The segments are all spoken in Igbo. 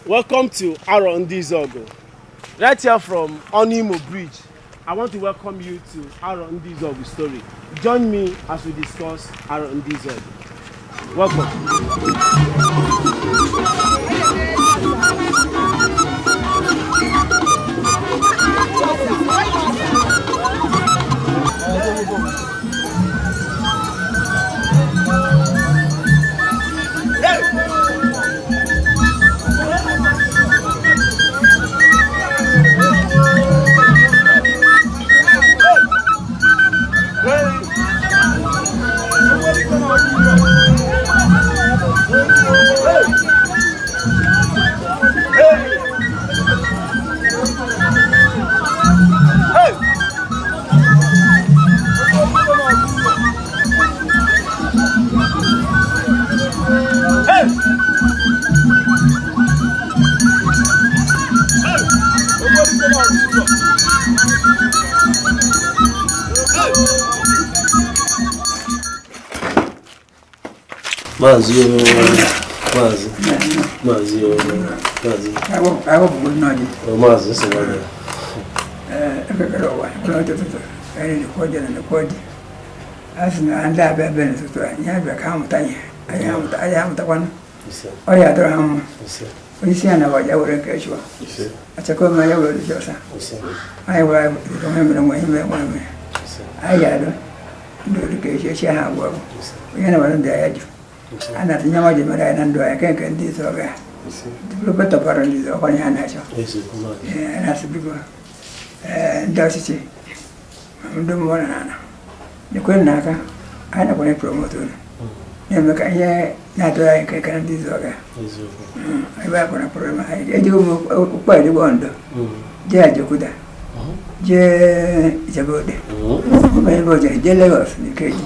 Welcome to Arondizuogu. Right here from Onuimo Bridge, I want to welcome you to Arondizuogu story. Join me as we discuss Arondizuogu. Welcome. Maazị o, Maazị, Maazị o, Maazị. O, Maazị, nsogbu adịghị. Ekekere ụwa ekpere ụtụtụ anyị na-ekwu ọjị na ekwu ọjị a sị na ndị abịa bịa n'ụtụtụ anyị abịa ka ha mụta ihe anyị amụta anyị amụtakwanụ Ise, ọya dọrọ ha mma ise, onye isi ya na waja were nke chụwa ise, achakwa ma ya were ozi ọsa ise, anyị were dịka onye mere nwe ihe mere nwe mere ise, anyị ga-adọ ndụ dị ka echi echi ha agwụ agwụ ise, onye na were ndụ ya jụ ise, a na-atinye nwa ji mere anyị na ndụ anyị nke nke ndị izu ọga ise. development of ndị izu ọkwa ihe a na-achọ. Eziokwu, Maazị. Ee, na-asị biko, ee, ndị ọchịchị ndị mmụọ na ala na-ekwere n'aka anyị nakwa promote unu na-eme ka ihe na-atụrụ anyị nke nke ndị izu ọga. Eziokwu. Ebe a kpọrọ problem anyị ejigo m ụkpọ edigbo ndo jee Ajaokuta, jee Ijebu Ode, ebe ebe oje jee Lagos na Ikeji.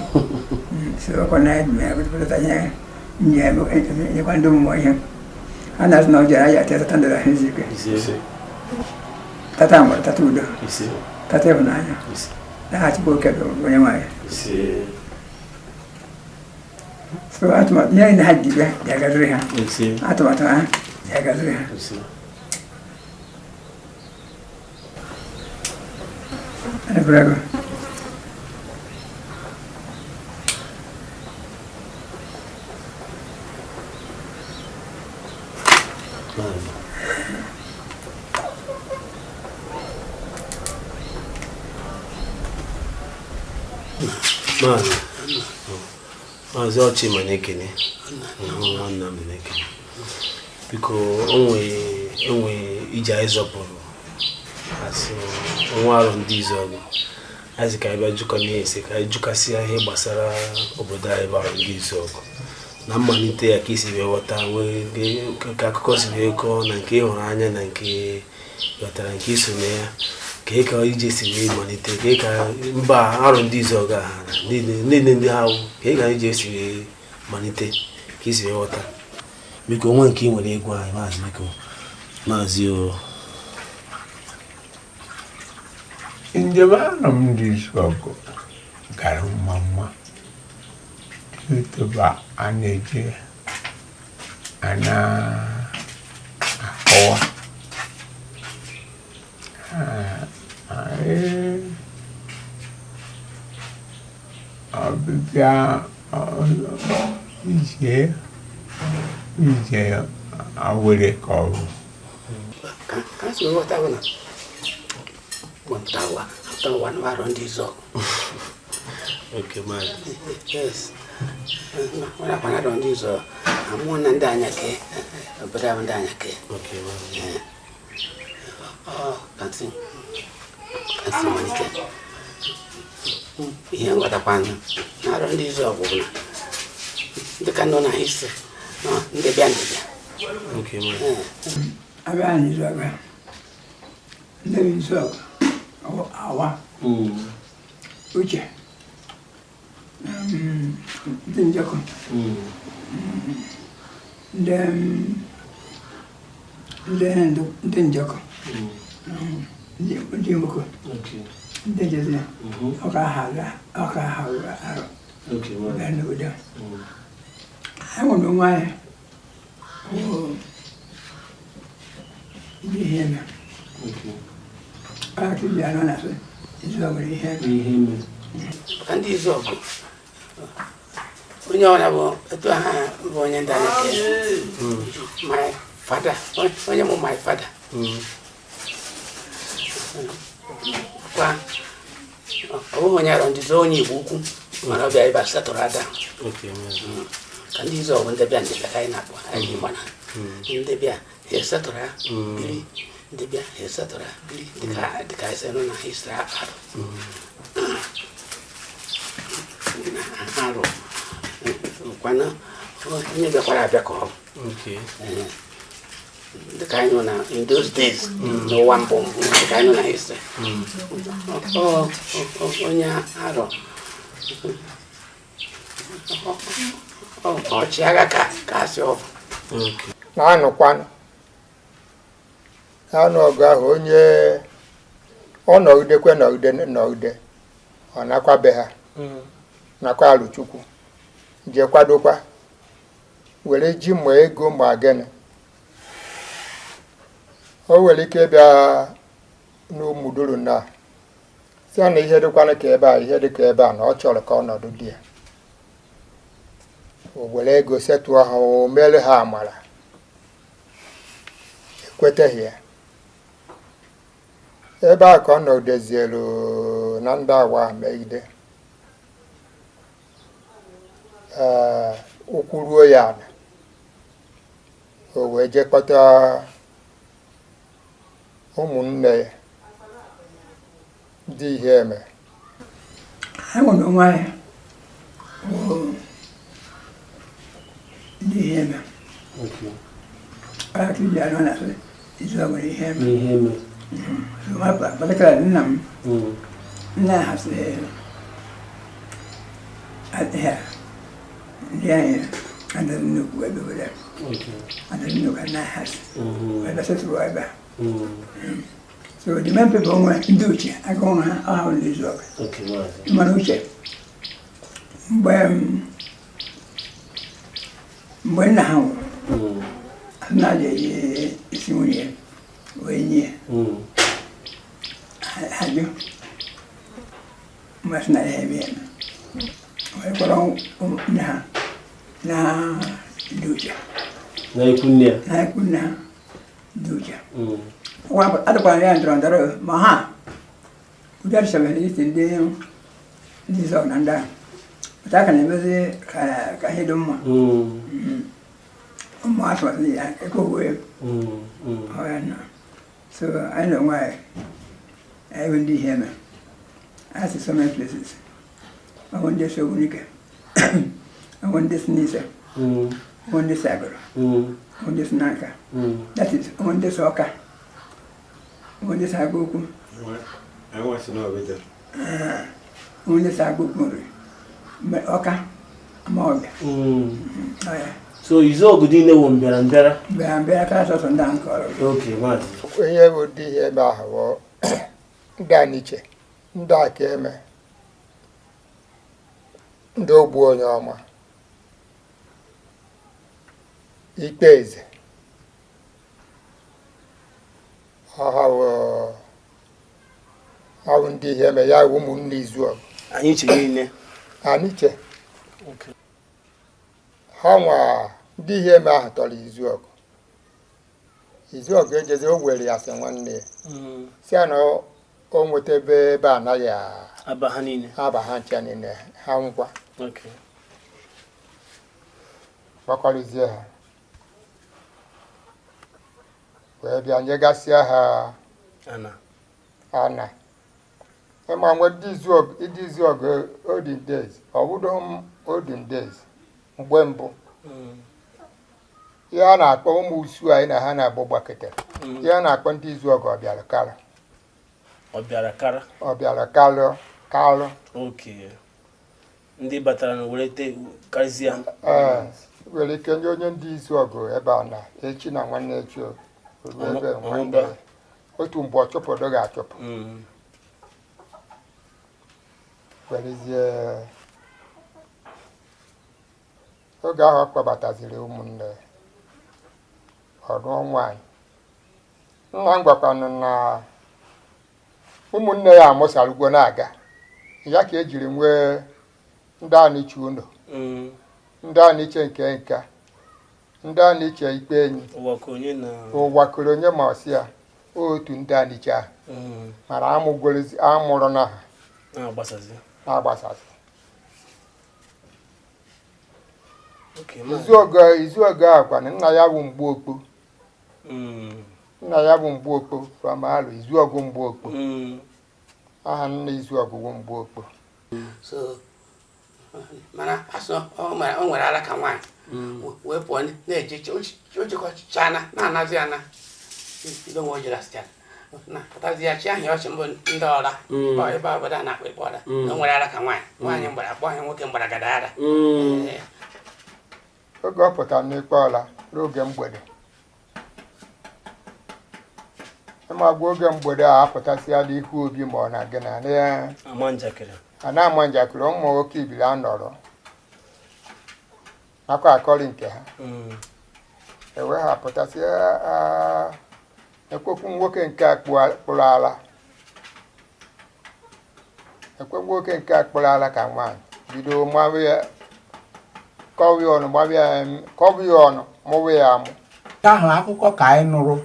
So ọkwa na anyị mere pụta ihe nye nyekwa ndị mmụọ ihe a na-asị na ọ jere anyị atị tata ndụ ahụ izu ike. Ise, tata amara, tata udo, ise, tata ịhụnanya. Ise, n'aha Chukwu oke bụ onye nwaanyị. Ise. So atụmatụ ihe niile ha ji bịa dị agaziri ha. Ise, atụmatụ ha dị agaziri ha. Ise. Ebere Maazị. Maazị. Maazị Ọchịma na-ekene. Nwanna m na-ekene. Biko, o nwee enwe ije anyị zọpụrụ asị nwa Arondizuogu. Anyị sị ka anyị bịa jụkọ na-ese ka anyị jụkasịa ihe gbasara obodo anyị bụ Arondizuogu. Na mmalite ya ka isi wee ghọta nwee ka akụkọ si wee kọọ na nke ịhụrụ anya na nke ghọtara nke iso na ya ka ka ije si wee malite ka ka mba Arondizuogu a ha na niile ndị ha wụ ka ka ije si wee malite ka isi wee ghọta. Biko, onwe nke ị nwere egwu anyị, Maazị, biko, Maazị o. Njem Arondizuogu gara mma mma. Youtube a na-eji a na-akọwa. Anyị ọbịbịa ije ije awere ka ọ bụ. Ka si wee ghọta bụ na pụta ụwa pụta ụwa na Arondizuogu. Okay, Maazị. Yes, nwere akwa na Arondizuogu amụọ na ndị Anyake, obodo ahụ ndị Anyake. Okay, Maazị. Ọ ka si malite ihe nghọtakwanụ na Arondizuogu bụ na dịka nọ na history nọ ndị bịa ndị bịa. Okay, Maazị. Abịa n'izu ọga ndị bụ izu ọgụ awa uche ndị njọkọ ndị ndị ndị njọkọ ndị nwoke ndị jezi ọka ha ọka ha arụ bịa n'obodo anyị nwere onwe anyị. Ndị Iheme. Aka iji anọ na sị Izuọgụ na Iheme. Iheme. Maka ndị Izuọgụ, onye ọbụla bụ etu ha bụ onye ndị anyị kere. My father, onye mụ my father kwa, ọ bụghị onye Arọndịizu, onye Igbo Ukwu, mana ọ bịa ebe a setụrụ ada. Maazị. Ka ndị Izuọgụ ndị bịa, ndị bịa ka anyị na-akpọ anyị, mana ndị bịa ha esetụrụ ha biri, ndị bịa ha esetụrụ ha biri, dịka anyị sị nọ na history arụ arụ kwana onye bịakwara abịa ka ọ bụ. Dịka anyị nọ na in those days, n'ụwa mbụ mbụ, dịka anyị nọ na history. Onye arọ ọchịagha ka asị ọ bụ. Na-anụkwanụ na-anụ ọgụ ahụ, onye ọ nọgidekwe nọgide nọgide, ọ nakwa be ha, nakwa Alụchukwu jee kwadokwa were ji ma ego ma gịnị. O nwere ike ịbịa n'Ụmụduru na si na ihe dịkwanụ ka ebe a, ihe dịka ebe a, na ọ chọrọ ka ọnọdụ dị ya, o were ego setụọ ha, o mere ha amara, ekweteghị ya. Ebe a ka ọ nọgidezielu na ndị awa megide, ee, ụkwụ ruo ya ala, o wee jee kpọta ụmụnne ya ndị Iheme. Anyị nwere onwe anyị bụ ndị Iheme. Aka iji anọ na sị Izuọgụ na Iheme. Iheme. So particularly nna m, nna ha sị ya ndị anyị adịrị nnukwu ebe obodo a. Adịrị nnukwu nna ha sị ebe setụrụ ebe a. So the main people nwe ndị uche agụụ ha ọha ndị Izuọgụ. Maazị. Mana uche mgbe nna ha nwụrụ, nna ji isi nwunye ya wee nye ha jụ, mmasị na ya eme ya, wee kpọrọ nne ha na ndị uche. Na ikwu nne ya. Na ikwu nne ha ndị uche. Adịkwara ya ndọrọ ndọrọ ma ha ụdị adịchabeghị n'etiti ndị Izuọgụ na ndị ahụ pụta aka na-emezi ka ihe dị mma. Ụmụ atụmatụ ya ekweghị ọ ya nọ. So anyị na onwe anyị, anyị bụ ndị Iheme, anyị si so many places. Ọ bụ ndị si Ogbunike, ọ bụ ndị si Nise, ọ bụ ndị si Agụrụ, ọ bụ ndị si Nanka, that is, ọ bụ ndị si Ọka, ọ bụ ndị si Agụ Ukwu, ọ bụ ndị si Agụ Ukwu nri Ọka Amaọbịa. Ọ ya. So Izuọgụ niile wụ mbịara mbịara. Mbịara mbịara kara sọsọ ndị ahụ kọrọ. Okay, maazị. Ihe bụ ndị ihe ebe ahụ bụ ndị Aniche, ndị Akaeme, ndị ogbu onye ọma ikpe eze ọha bụ ọ bụ ndị ihe eme ya bụ ụmụnne Izuọgụ. Anyị che niile. Aniche. Ha nwa ndị ihe eme ahụ tọrọ Izuọgụ. Izuọgụ ejezi, o were ya sị nwanne ya, si ya na o nweta ebe anaghị aba ha niile. Aba ha ncha niile ha ngwa gbakọrịzie ha wee bịa nyegasịa ha ana. Ana ịma nwe ndị Izuọgụ, ndị Izuọgụ olden days, ọ bụdo m olden days mgbe mbụ, ihe a na-akpọ ụmụ usu anyị na ha na-agbọ gbakọtara, ihe a na-akpọ ndị Izuọgụ ọbịara kara. Ọ bịara kara. Ọbịara kalụ kalụ. Okay, ndị batara na were te karịsịa. Ee, nwere ike nye onye ndị Izuọgụ ebe a na echi na nwanne echi o ruo ebe nwanne ọmụba. ya. Otu mgbe ọ chụpụrụ ga-achụpụ werezie oge ahụ ọ kpọbataziri ụmụnne ya, ọ lụọ nwaanyị. Nna m gwakwanụ na ụmụnne ya amụsarugwo na-aga ya ka ejiri nwee ndị aniche ụlọ, ndị aniche nke nka, ndị aniche ikpe enyi. Ụwa ka onye na. Ụwa kere onye ma ọsị ya otu ndị aniche ahụ mana amụrụ na ha na-agbasazi. Na-agbasazi. Okay, maazị. Izuogo a kwana nna ya bụ Mgbuokpo. Nna ya bụ Mgbuokpo from Alo, Izuogu Mgbuokpo. Aha nna Izuogu bụ Mgbuokpo. So mana asụ o nwere ara ka nwaanyị wee pụọ na-eje o jikọchana na-anazi ana ibe nwe o jere asịcha na pụtazi ya chi ahụ ọchị mbụ ndị ọra. Ọ ebe obodo a na-akpọ ịkpọ ọra na o nwere ara ka nwaanyị nwaanyị mgbara akpọ ahụ nwoke mgbaragada ara. Ee. Oge ọ pụtara n'ikpe ọla n'oge mgbede, ịmagwa oge mgbede a apụtasịa n'ihu obi ma ọ na gị na ya. Ama njakịrị. A na-ama njakịrị ụmụ nwoke ibili anọrọ nakwa akọrị nke ha. Ewe ha pụtasịa ekwekwu nwoke nke a kpụrụ ala, ekwe nwoke nke a kpụrụ ala ka nwaanyị bido mawa ya, kọwa ya ọnụ, gbawa ya, kọwa ya ọnụ, mụwa ya amụ. Nke ahụ akụkọ ka anyị nụrụ.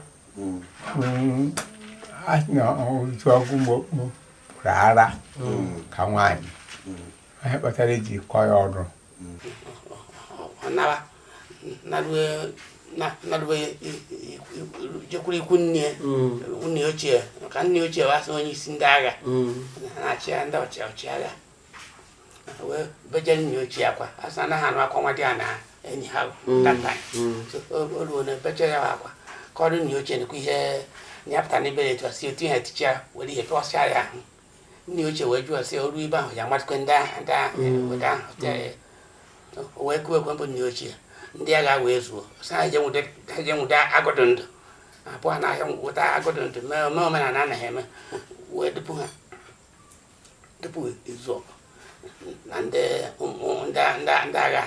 A sị na Izuọgụ Mgbokpo pụrụ ara ka nwaanyị, ihe kpatara eji kọọ ya ọnụ. Ọ nara narue jekwuru ikwu nne ya, nne ochie, maka nne ochie wasị onye isi ndị agha na-achị ya, ndị ọchịagha wee bejere nne ochie akwa, asị anaghị anụ akwa nwa dị ya na enyi ha that time. So o ruo na bechere ya akwa kọrọ nne ochie nekwa ihe na ya pụtara n'ibere etu a si otu ihe eticha were ihe pịọsịa ya ahụ. Nne ochie wee jụọ sị o ruo ibe ahụ ya amatụkwa ndị ndị ahụ o wee kụọ ekwe mbụ nne ochie, ndị agha wee zuo sị ha je nwude, ha je nwude agụdụ ndụ abụọ n'ahịa, nwụta agụdụ ndụ mee omenala anaghị eme, wee dupu ha, dupu izu ọgụ na ndị ụmụ ndị agha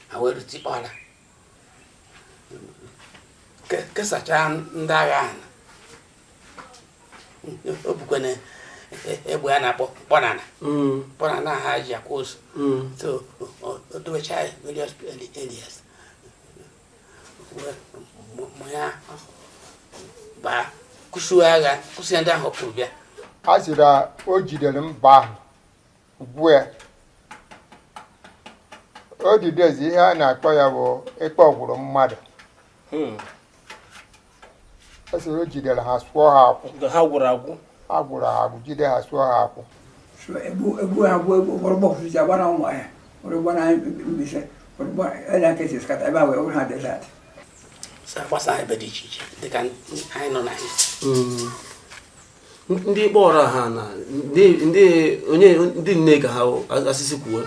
ha wee rute ọra kesachaa ndị agha ahụ. O bukwana egbe a na-akpọ kpọnana kpọnana ha ji akwa ozu. So o dobecha ya various areas wee mụ ya baa kụsuo agha, kụsie ndị ahụ pụrụ bịa. A sị na o jidere mba ahụ gwuo ya o didezi ihe a na-akpọ ya bụ ịkpọ ọgwụrụ mmadụ. A sị o jidere ha sụọ ha akwụ. Ha gwụrụ agwụ. A gwụrụ ha agwụ, jide ha sụọ ha akwụ. So egbu egbu ha gbuo egbu ụfọdụ gbọpụsịcha gbara ụmụ ahịa, ụfọdụ gbara Mbaise, ụfọdụ gbara ebe nke si scatter ebe a wee wụrụ ha desert. So gbasa ebe dị iche iche dịka anyị nọ na Ndị ikpe ọra ha na ndị onye ndị nne ka ha asịsị kwuo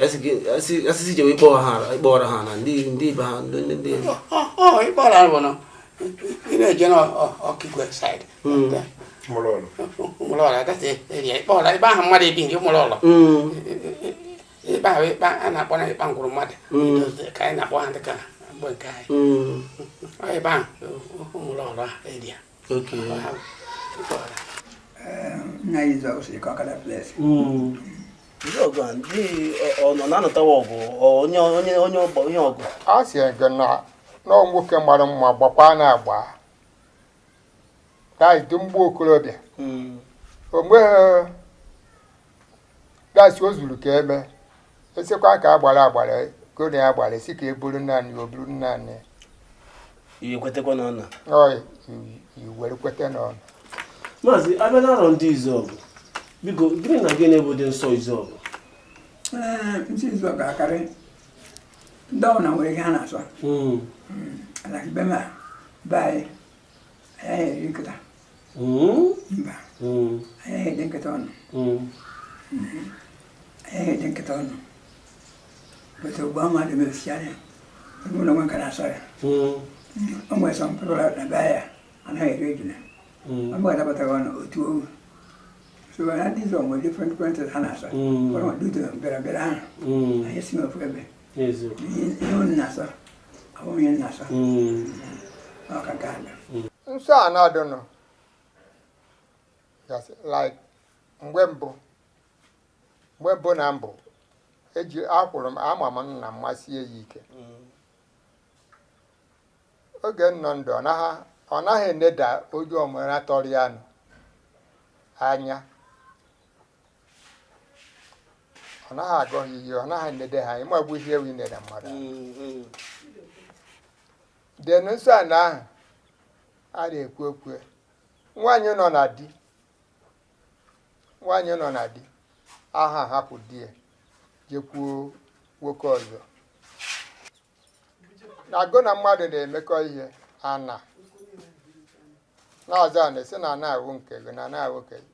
asịsị jewe ikpe ọra ha, ikpe ọra ha na ndị ibe ha ndị Ọ ikpe ọra bụ na ị na-eje n'Ọkigwe side, Ụmụlọla, that area ikpe ọra ebe ahụ mmadụ ebi nke Ụmụlọlọ ebe ahụ ikpe a na-akpọ na ịkpa ngwụrụ mmadụ ka anyị na-akpọ ha dịka mgbe nke anyị. Ọ ebe ahụ Ụmụlọlọ area. Ikpe ọra. Nna anyị zọ sị ka ọ kada place. Ndị ọgụ a ndị ọ nọ na-anụtawa ọgụ onye onye onye ọgba onye ọgụ. A sị gị na nọọ nwoke mara mma gbakwa na agba dị mgbe okorobịa o nweghị dasị o zuru ka eme esikwa ka agbara agbara gona ya agbara esi ka e buru naanị o buru naanị. Ihe kwetekwa na ọ na ọ iwere kweta na ọ Maazị, abịa na arọ ndị Izuọgụ, biko, gịnị na gịnị bụ dị nsọ Izuọgụ? Ee, nsị izu ga-akarị ndị ọbụla nwere ihe ha na-asọ. Ala be ma be anyị, anyị eri nkịta. Mba, anyị eji nkịta ọnụ. Anyị eji nkịta ọnụ bụta ugbu a mmadụ mesicha ya mụ na onwe nka na-asọ ya. O nwere some people na be ya anaghị eri ejuna. Ọ bụghị adabataghị ọnụ otu owu so na ndị Izọ nwere different different ha na-asọ. Ụfọdụ nwere duto bịara bịara ahụ anyị si n'ofu ebe. N'eziokwu. Ihe unu na-asọ ọ bụghị ihe m na-asọ. Ọ ka nke a dị. Nsọ ana dụnụ gasị, like mgbe mbụ na mbụ eji akwụrụ m ama m nna m masie ya ike. Oge m nọ ndụ, ọ naghị eneda oju ọmụra tọrọ ya nụ anya, ọ naghị agọ ha ihe, ọ naghị enede ha anya. Ịmagbu ihe ewu ineda mmadụ. Den nsọ ana ahụ a na-ekwu okwu, nwaanyị nọ na di, nwaanyị nọ na di aha hapụ di ya jekwuo nwoke ọzọ na agụ na mmadụ na-emekọ ihe, ana na-azụ ana si na ana ahụ nke gị na ana ahụ nke gị,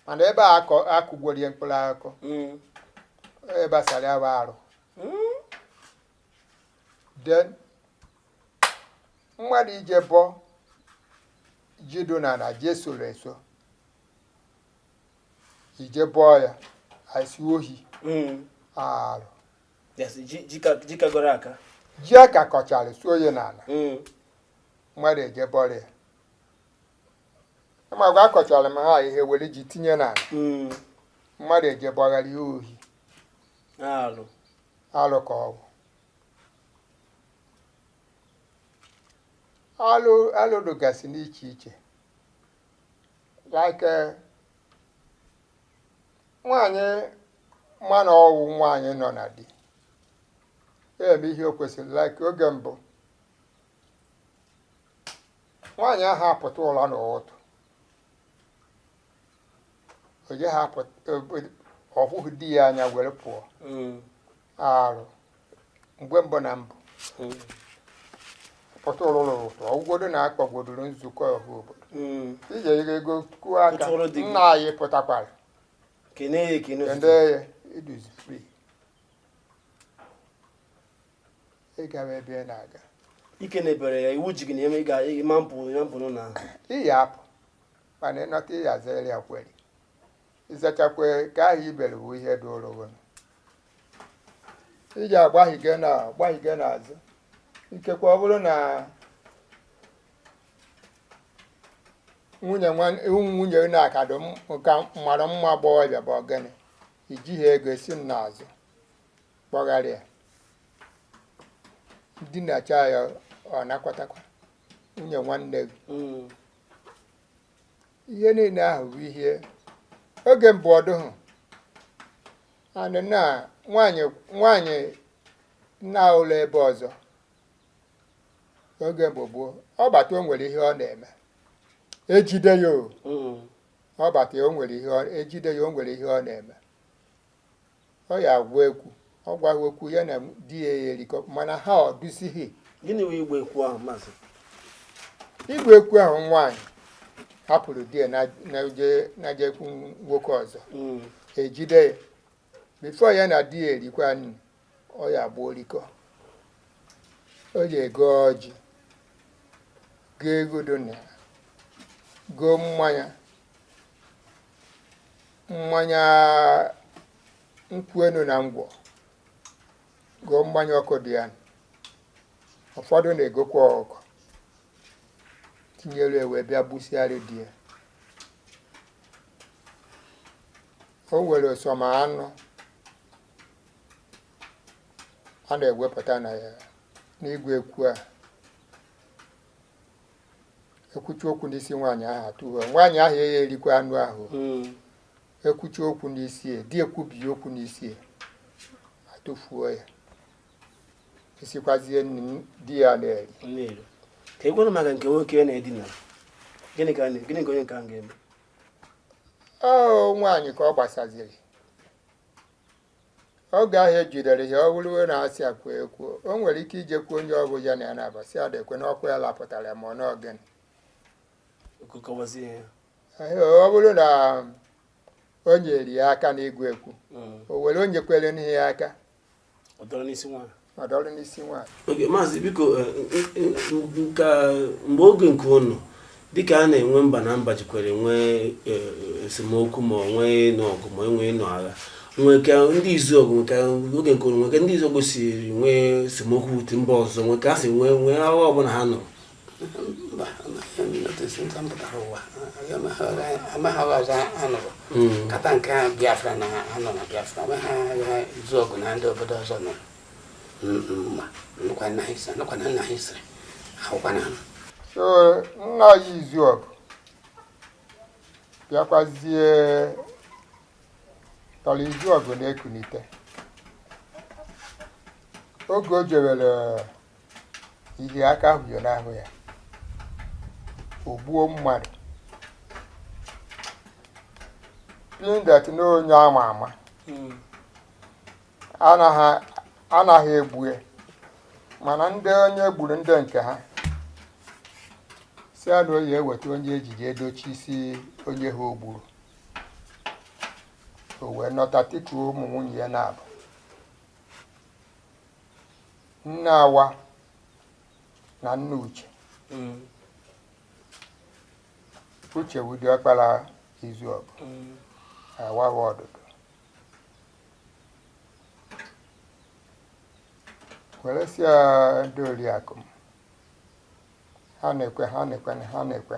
mana ebe a akụgworie mkpụrụ akụkụ ebe asara ya bụ arụ. Den mmadụ ije bọ ji dị na na ji esoro eso ije bọọ ya asị ohi arụ. Yes, ji kagoro aka. Ji aka kọchara suo ya n'ala, mmadụ eje bọrọ ya ma gwa akọchara m ha ihe were ji tinye n'ala, mmadụ eje bọghara ya ohi. Alụ. Alụ ka ọ bụ alụ. Alụ dụgasị n'iche iche, like nwaanyị ma na ọwụ nwaanyị nọ na di ya eme ihe o kwesịrị. Like oge mbụ, nwaanyị ahụ apụta ụra n'ụtụ, o je ha apụta ọhụghị di ya anya were pụọ. Arụ mgbe mbụ na mbụ pụta ụlọ ụtụ ọgwụgodo na akpọgodoro nzukọ ọha obodo ije ego kụọ aka. Kụtụrụ di gị. Nna anyị pụtakwara. Kene ya ekene kende ụtụtụ. Ya iduzi free ịgawa ebe ị na-aga. Ike na-ebere ya iwu ji gị na eme ị ga ịma mpụ ịma mpụ n'ụlọ ahụ. Iyi apụ mana ịnọta iyi azere ya kwere ịzachakwe ka ahụ ibere bụ ihe dị ụlọ iji agbahige na agbahige n'azụ. Ikekwe ọ bụrụ na nwunye nwunye na-akado ka mara mma agbọghọbịa bụ ogene ijighị ego esi m n'azụ kpọgharịa ndinacha ya, ọ nakwatakwa nwunye nwanne gị. Ihe niile ahụ bụ ihe oge mbụ ọdụhụ and na nwaanyị nwaanyị na ụlọ ebe ọzọ oge mbụ gboo, ọ bata o nwere ihe ọ na-eme ejide ya o. Ọ bata o nwere ihe ejide ya, o nwere ihe ọ na-eme, ọ ya agwa ekwu, ọ gwaghị okwu ya na di ya erikọ, mana ha ọ dụsighi. Gịnị wee igwe ekwu ahụ, maazị? Igwe ekwu ahụ, nwaanyị hapụrụ di ya na jekwu nwoke ọzọ, ejide ya before ya na di ya erikwa nri, ọ ya agba orikọ, o ji ego ọjị, goo ego dị na ya, goo mmanya, mmanya nkwụ enu na ngwọ, goo mmanya ọkụ dị ya. Ụfọdụ na-egokwa ọkụkọ tinyere ya wee bịa gbusịarị di ya. O nwere sọma anụ a na-ewepụta na ya n'igwe ekwu a ekwuchi okwu n'isi nwaanyị ahụ, atụghị nwaanyị ahụ ya erikwa anụ ahụ. Ekwuchi okwu n'isi ya, di ekwubi okwu n'isi ya, atụfuo ya, esikwazie nri di ya na-eri. Nne-eri. Ka ekwena maka nke nwoke na-edina, gịnị ka gịnị ka onye nke ahụ ga-eme? Ọ nwaanyị ka ọ gbasaziri oge ahụ ejidere ya, ọ bụrụ na asị akwa ekwu, o nwere ike ijekwu onye ọ bụla ya na ya na-abasị adịkwe n'ọkụ ya lapụtara ya ma ọ n'ogene. Okokọwazie ya. Ee, ọ bụrụ na o nyere ya aka n'igwe ekwu, o were onye kwere n'ihe ya aka. Ọ dọrọ n'isi nwaanyị. Ọ dọrọ n'isi nwaanyị. Oge maazị, biko, nka mgbe oge nke unu dịka a na-enwe mba na mba jikwara enwe esemokwu, ma ọ nwee ịnụ ọgụ ma enwee ịnụ agha, nwee ka ndị izu ọgụ, nwee ka oge nke unu nwee ka ndị izu ọgụ siri nwee esemokwu wute mba ọzọ, nwee ka ha si nwee agha ọbụla ha nụrụ? Mba, Notice nta m pụtara ụwa amaghị ọzọ a nụrụ kata nke a Biafra na anọ na Biafra amaghị agha izu ọgụ na ndị obodo ọzọ nọ mma nụkwa na history nụkwa na nna history ahụkwa na. So nna ya Izuọgụ bịakwazie tọrọ Izuọgụ na-ekunite oge o jewere ihe aka ahụ n'ahụ ya, o gbuo mmadụ pindat na onye ama ama anaghị egbue, mana ndị onye gburu ndị nke ha si a na oyi eweta onye ejiji edochi isi onye ha o gburu. O wee nọta tikuo ụmụ nwunye ya na-abụ nne Awa na nne Uche. Uche wụ diọkpara Izuọgụ, Awa wụ ọdụdụ, were sị ya ndị oriakụ m ha na-ekwe ha na-ekwe ha na-ekwe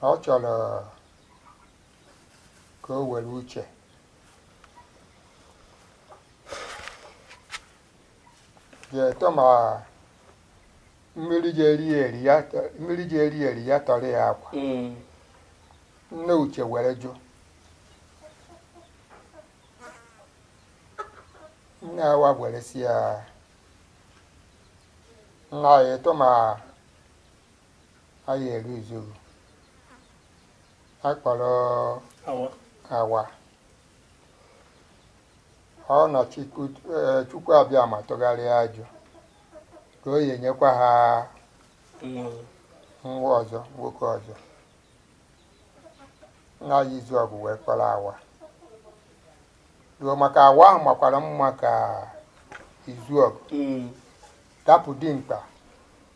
na ọ chọrọ ka o were Uche jee tọ ma mmiri ji eri eri ya, mmiri ji eri eri ya tọrọ ya akwa. Nne Uche were jụ. Nne Awa were sị ya nna ya ịtọ ma anyị eri izuru akpọrọ Awa ọ na Chukwu abịa ma tụgharịa ajụ ka o yenyekwa ha nwa ọzọ, nwoke ọzọ. Nna ya Izuọgụ wee kpọrọ Awa ruo maka Awa ahụ makwara mma ka Izuọgụ dapụ dimkpa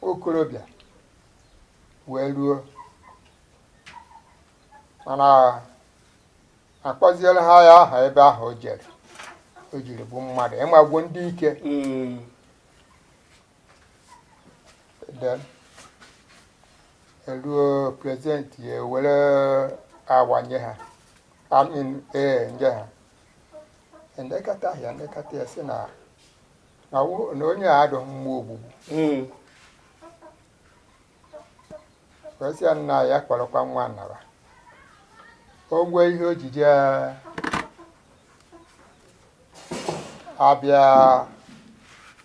okorobịa wee ruo, mana akpọziere ha ya aha ebe ahụ o jere o jiri bụ mmadụ ịmagwo ndị ike. Then eruo present ya were Awa nye ha, I mean, ee, nye ha ndekọta ya ndekọta ya sị na na onye a adịghị mma ogbugbu. Wee sị ya nna ya kpọrọkwa nwa nara o nwee ihe ojiji abịa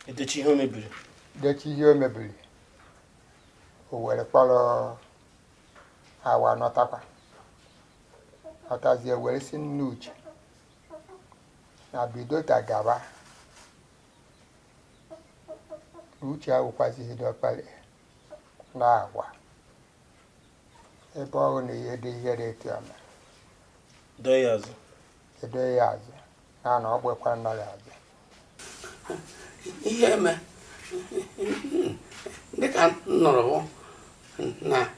edochi ihe o mebiri. Dechi ihe o mebiri. O were kpọrọ Awa nọtakwa, nọtazie were si nne Uche na bidota gaba na Uche awụkwazighị diọkpara na agwa ebe ọ na ihe dị ihe dị etu a mere. Dọọ ya azụ. Edo ya azụ na ọ gbekwa nna ya azụ. Ihe eme dịka m nụrụ bụ na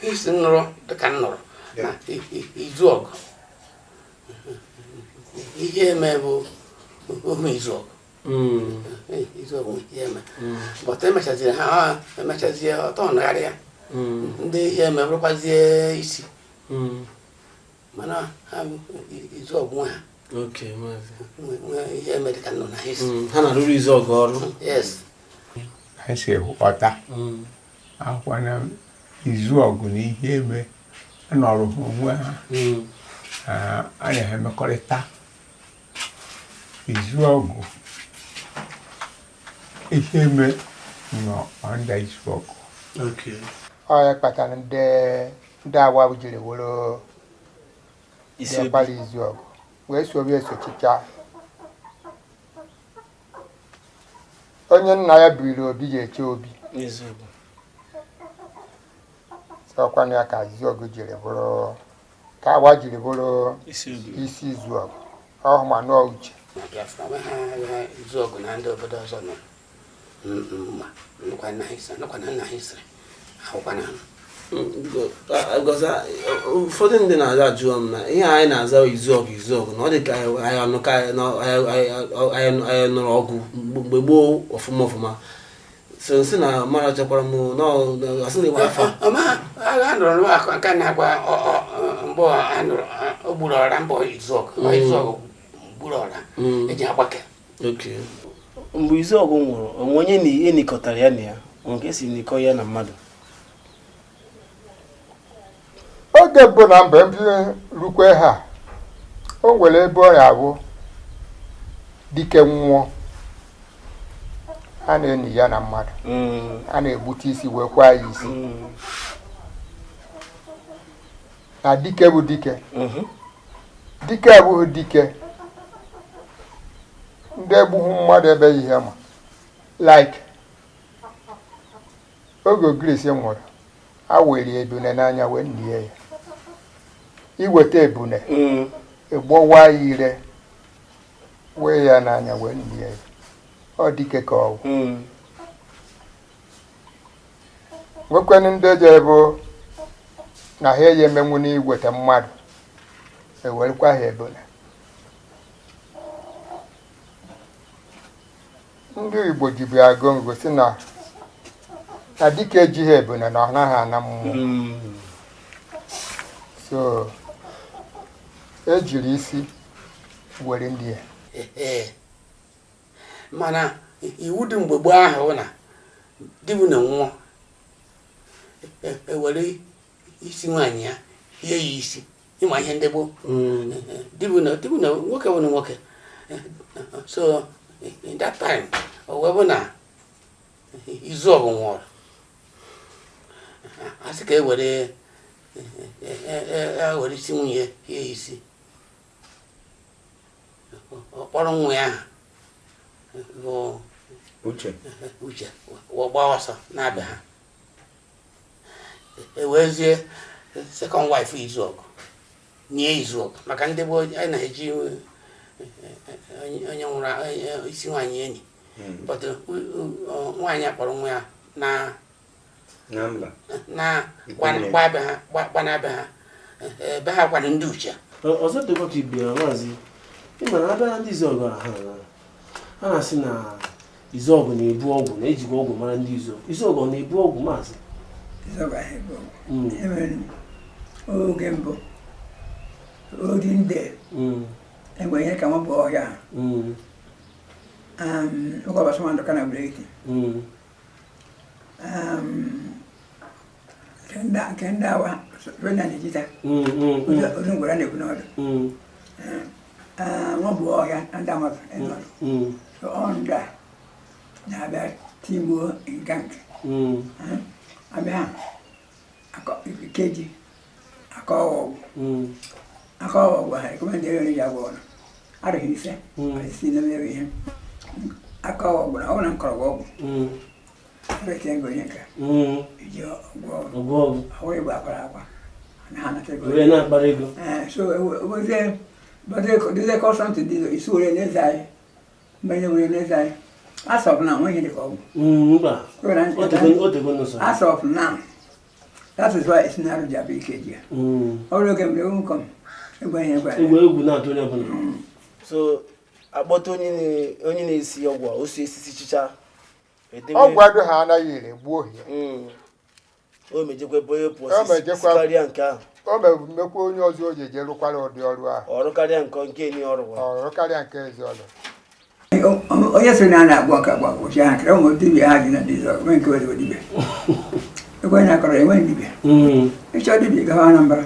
isi nụrụ dịka m nụrụ na Izuọgụ ihe eme bụ ohu Izuọgụ. Izuọgụ ihe eme but emechaziri ha emechazie ọtọ nagharịa ndị ihe eme bụrụkwazie isi, mana ha Izuọgụ nwe ha. Okay, maazị. Nwe ihe eme dịka nọ na hisi. Ha na-arụrụ Izuọgụ ọrụ. Yes. Anyị si ghọta akwa na Izuọgụ na ihe eme nọrọ ha onwe ha, a na-emekọrịta Izuọgụ, ihe eme nọ under Izuọgụ. Ọ ya kpatara ndị Awa jiri were isi obi. Diọkpara Izuọgụ wee sobe esochicha onye nna ya biri obi ga-eche obi. N'eziokwu. Sọkwanụ ya ka Izuọgụ jiri bụrụ ka Awa jiri bụrụ isi obi. Isi Izuọgụ ọhụ ma nụọ Uche. Na Biafra nwe ha agha izu ọgụ na ndị obodo ọzọ nọ mma nụkwa na history nụkwa na nna history ahụkwa na. Gọza ụfọdụ ndị na-aza ajụọ m na ihe anyị na-aza Izuọgụ Izuọgụ na ọ dị ka anyị anụka anyị nụrụ ọgụ mgbe gboo ọfụma ọfụma. So nsị na mara chekwara m asị na ịgba afa. Ọma agha nụrụ n'akụ nke na-agba mbọ a nụrụ o gburu ọra mbọ Izuọgụ. Izuọgụ gburu ọra eji agbake. Okay. Mgbe Izuọgụ nwụrụ, onwe onye enikọtara ya na ya, nke esi nikọ ya na mmadụ? Oge mbụ na mgbe m rukwe ha, o nwere ebe ọ ya-abụ dike nwụọ, a na-eni ya na mmadụ, a na-egbute isi wee kwa ya isi. Na dike bụ dike, dike abụghị dike ndị egbughị mmadụ ebe ihe ma like oge Ogirisi nwụrụ, a were ebune n'anya wee nie ya. Iweta ebune, egbọwa ya ire, wee ya n'anya wee nie ya. Ọ dike ka ọ bụ. Nwekwanụ ndị jere bụ na ha eyi emenwu n'iweta mmadụ, ewerekwa ha ebune. Ndị Igbo jibu agụ ngụ si na na dike ejighị ebune na ọ naghị ana mmụọ. So ejiri isi were ndị ya. Ee, mana iwu dị mgbe gboo ahụ bụ na di bụ na nwụọ, ewere isi nwaanyị ya hie ya isi. Ịma ihe ndị gboo, di bụ na nwoke bụ na nwoke. So in that time, o wee bụ na Izuọgụ nwụrụ, a sị ka e were ewere isi nwunye hie ya isi. Ọ kpọrọ nwa ya ahụ bụ Uche. Uche, wee gbaa ọsọ na-abịa ha ewezie second wife Izuọgụ nie Izuọgụ, maka ndị gboo a na-eji onye nwụrụ isi nwaanyị enyi. But nwaanyị a kpọrọ nwa ya na na mba na gba be ha, gbana be ha, ebe ha kwanụ ndị Uche. Ọzọ dịkwa ka ibe ya, maazị, ịma na abịa na ndị Izuọgụ, ha a na-asị na Izuọgụ na-ebu ọgwụ, na-ejikwa ọgwụ mara ndị Izuọgụ. Izuọgụ ọ na-ebu ọgwụ, maazị? Izuọgụ ahụ ebu ọgwụ. Ihe mere oge mbụ ori ndị enwere ihe ka nwa bụ ọhịa. Oge ọbasa ndụ ka na Buleti, nke ndị awa Ferdinand Jita, ozu ngwere a na-ekwu n'ọdụ nwa bụ ọhịa na ndị amadụ n'ọdụ. Ọ ndị a na-abịa tigbuo nga nke abịa keji akọ ọgwụ, akọ ọgwụ ha ekome ndị ere ji agwọ ọrụ arụghị 5 6 na mere ihe aka ọgwụ na ọ na nkọrọ ọgwụ rete ego onye nke iji ọgwụ ọgwụ ọgwụ. Ọgwụ igbo akwara akwa na ha anata ego. Were na-akpara ego. Ee, so wezie dozie kọsọntị dị isi were n'eze anyị mmanye were n'eze anyị. As of now, nweghị dịka ọgwụ. Mba, o tego n'ụsọ. As of now, that is why esi na-arụ ji abụ ike ji ya. Ọrụ oge mgbe nkọm egwu ihe egwu. Egwu egwu na-atụ onye ọbụla. So akpọta onye na-esi ọgwụ a, o si esisi chicha edewe. Ọgwụ adụ ha anaghị ere gbuo ya. O mejekwa ebe onye pụọ O mejekwa- si karịa nke ahụ. O mekwa onye ọzọ o ji eje rụkwara ụdị ọrụ ahụ. Ọrụ karịa nke enyi ọrụ kwa. Ọrụ karịa nke ezi ọrụ. Onye sịrị na a na-agwọ nke agwa gwụchi ha kere ụmụ dibịa ha dị na dizọ nwee nke ezigbo dibịa ekwe na-akọrọ enweghị dibịa. Ịchọ dibịa, gawa Anambra.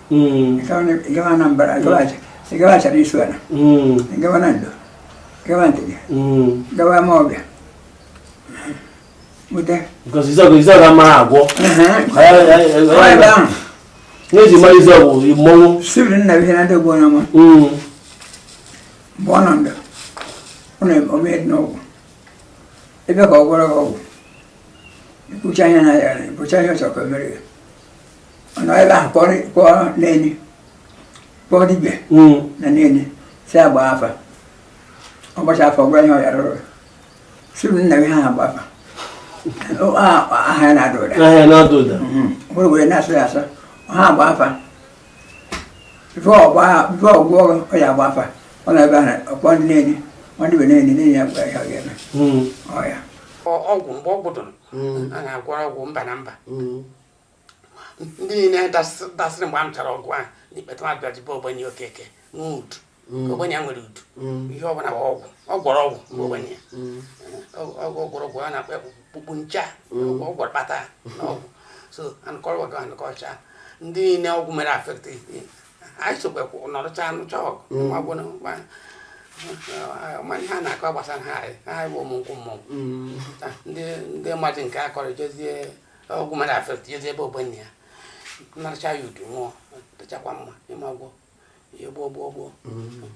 Gawa Anambra, gawa Achara Isu Ala, gawa na Ndo, gawa Nteje, gawa Amawbịa nweta. Because Izuọgụ amaghị agwọ. Ọ ebe ahụ. N'eji mara Izuọgụ mmọnwụ. Steven nna ihe na ndị ogbu onye ọma. Mgbe ọ nọ ndụ, ọ na-ome dị n'ọgwụ ebe ka ọ gwọrọ gị ọgwụ, ikwucha ihe na ya, bụcha ihe ọ chọrọ ka o mere ya. Ọ nọ ebe ahụ kpọọ n'enyi, kpọọ dibịa na n'enyi si agba afa. Ọ gbacha afa, ọ gwara ihe ọ ya rụrụ. Steven nna ihe ahụ agba afa. Aha ya na-ada ụda. Ahịa na-ada ụda. Were were na-asụ ya asọ ha agba afa before ọgwụ ọ ya agba afa. Ọ nọ ebe ahụ ọkpọ ndị na-enyi, ọ ndị be na-enyi na-enyi ya gwara ihe ọ ga-eme. Ọ ya. Ọgwụ mgbe ọgwụ dụrụ, a na-agwọrọ ọgwụ mba na mba. Ndị niile dasịrị mgbe a mụchara ọgwụ ahụ n'ikpeta mmadụ bịara jibe Ogbenye Okeke nwee udu. Ogbenye ya nwere udu, ihe ọbụla bụ ọgwụ. Ọ gwọrọ ọgwụ mgbe ogbenye ya ọ gwọrọ ọgwụ a na-akpọ kpukpu ncha. Ọ gwọrọ kpata na ọgwụ, so anụkọrọ ọgwụ anụkọcha. Ndị niile ọgwụ mere affect, anyị sokwa nọrọcha nụcha ọgụ. Nwa ma ihe a na-akọ gbasara ha, anyị ha bụ ụmụ nkwụ mmọnwụ. Ndị mmadụ nke akọrọ jezie ọgwụ mere affect, jezie ebe ogbenye ya naracha ya udu, nwụọ, dịchakwa mma. Ịma gwọ ihe gboo gboo gboo,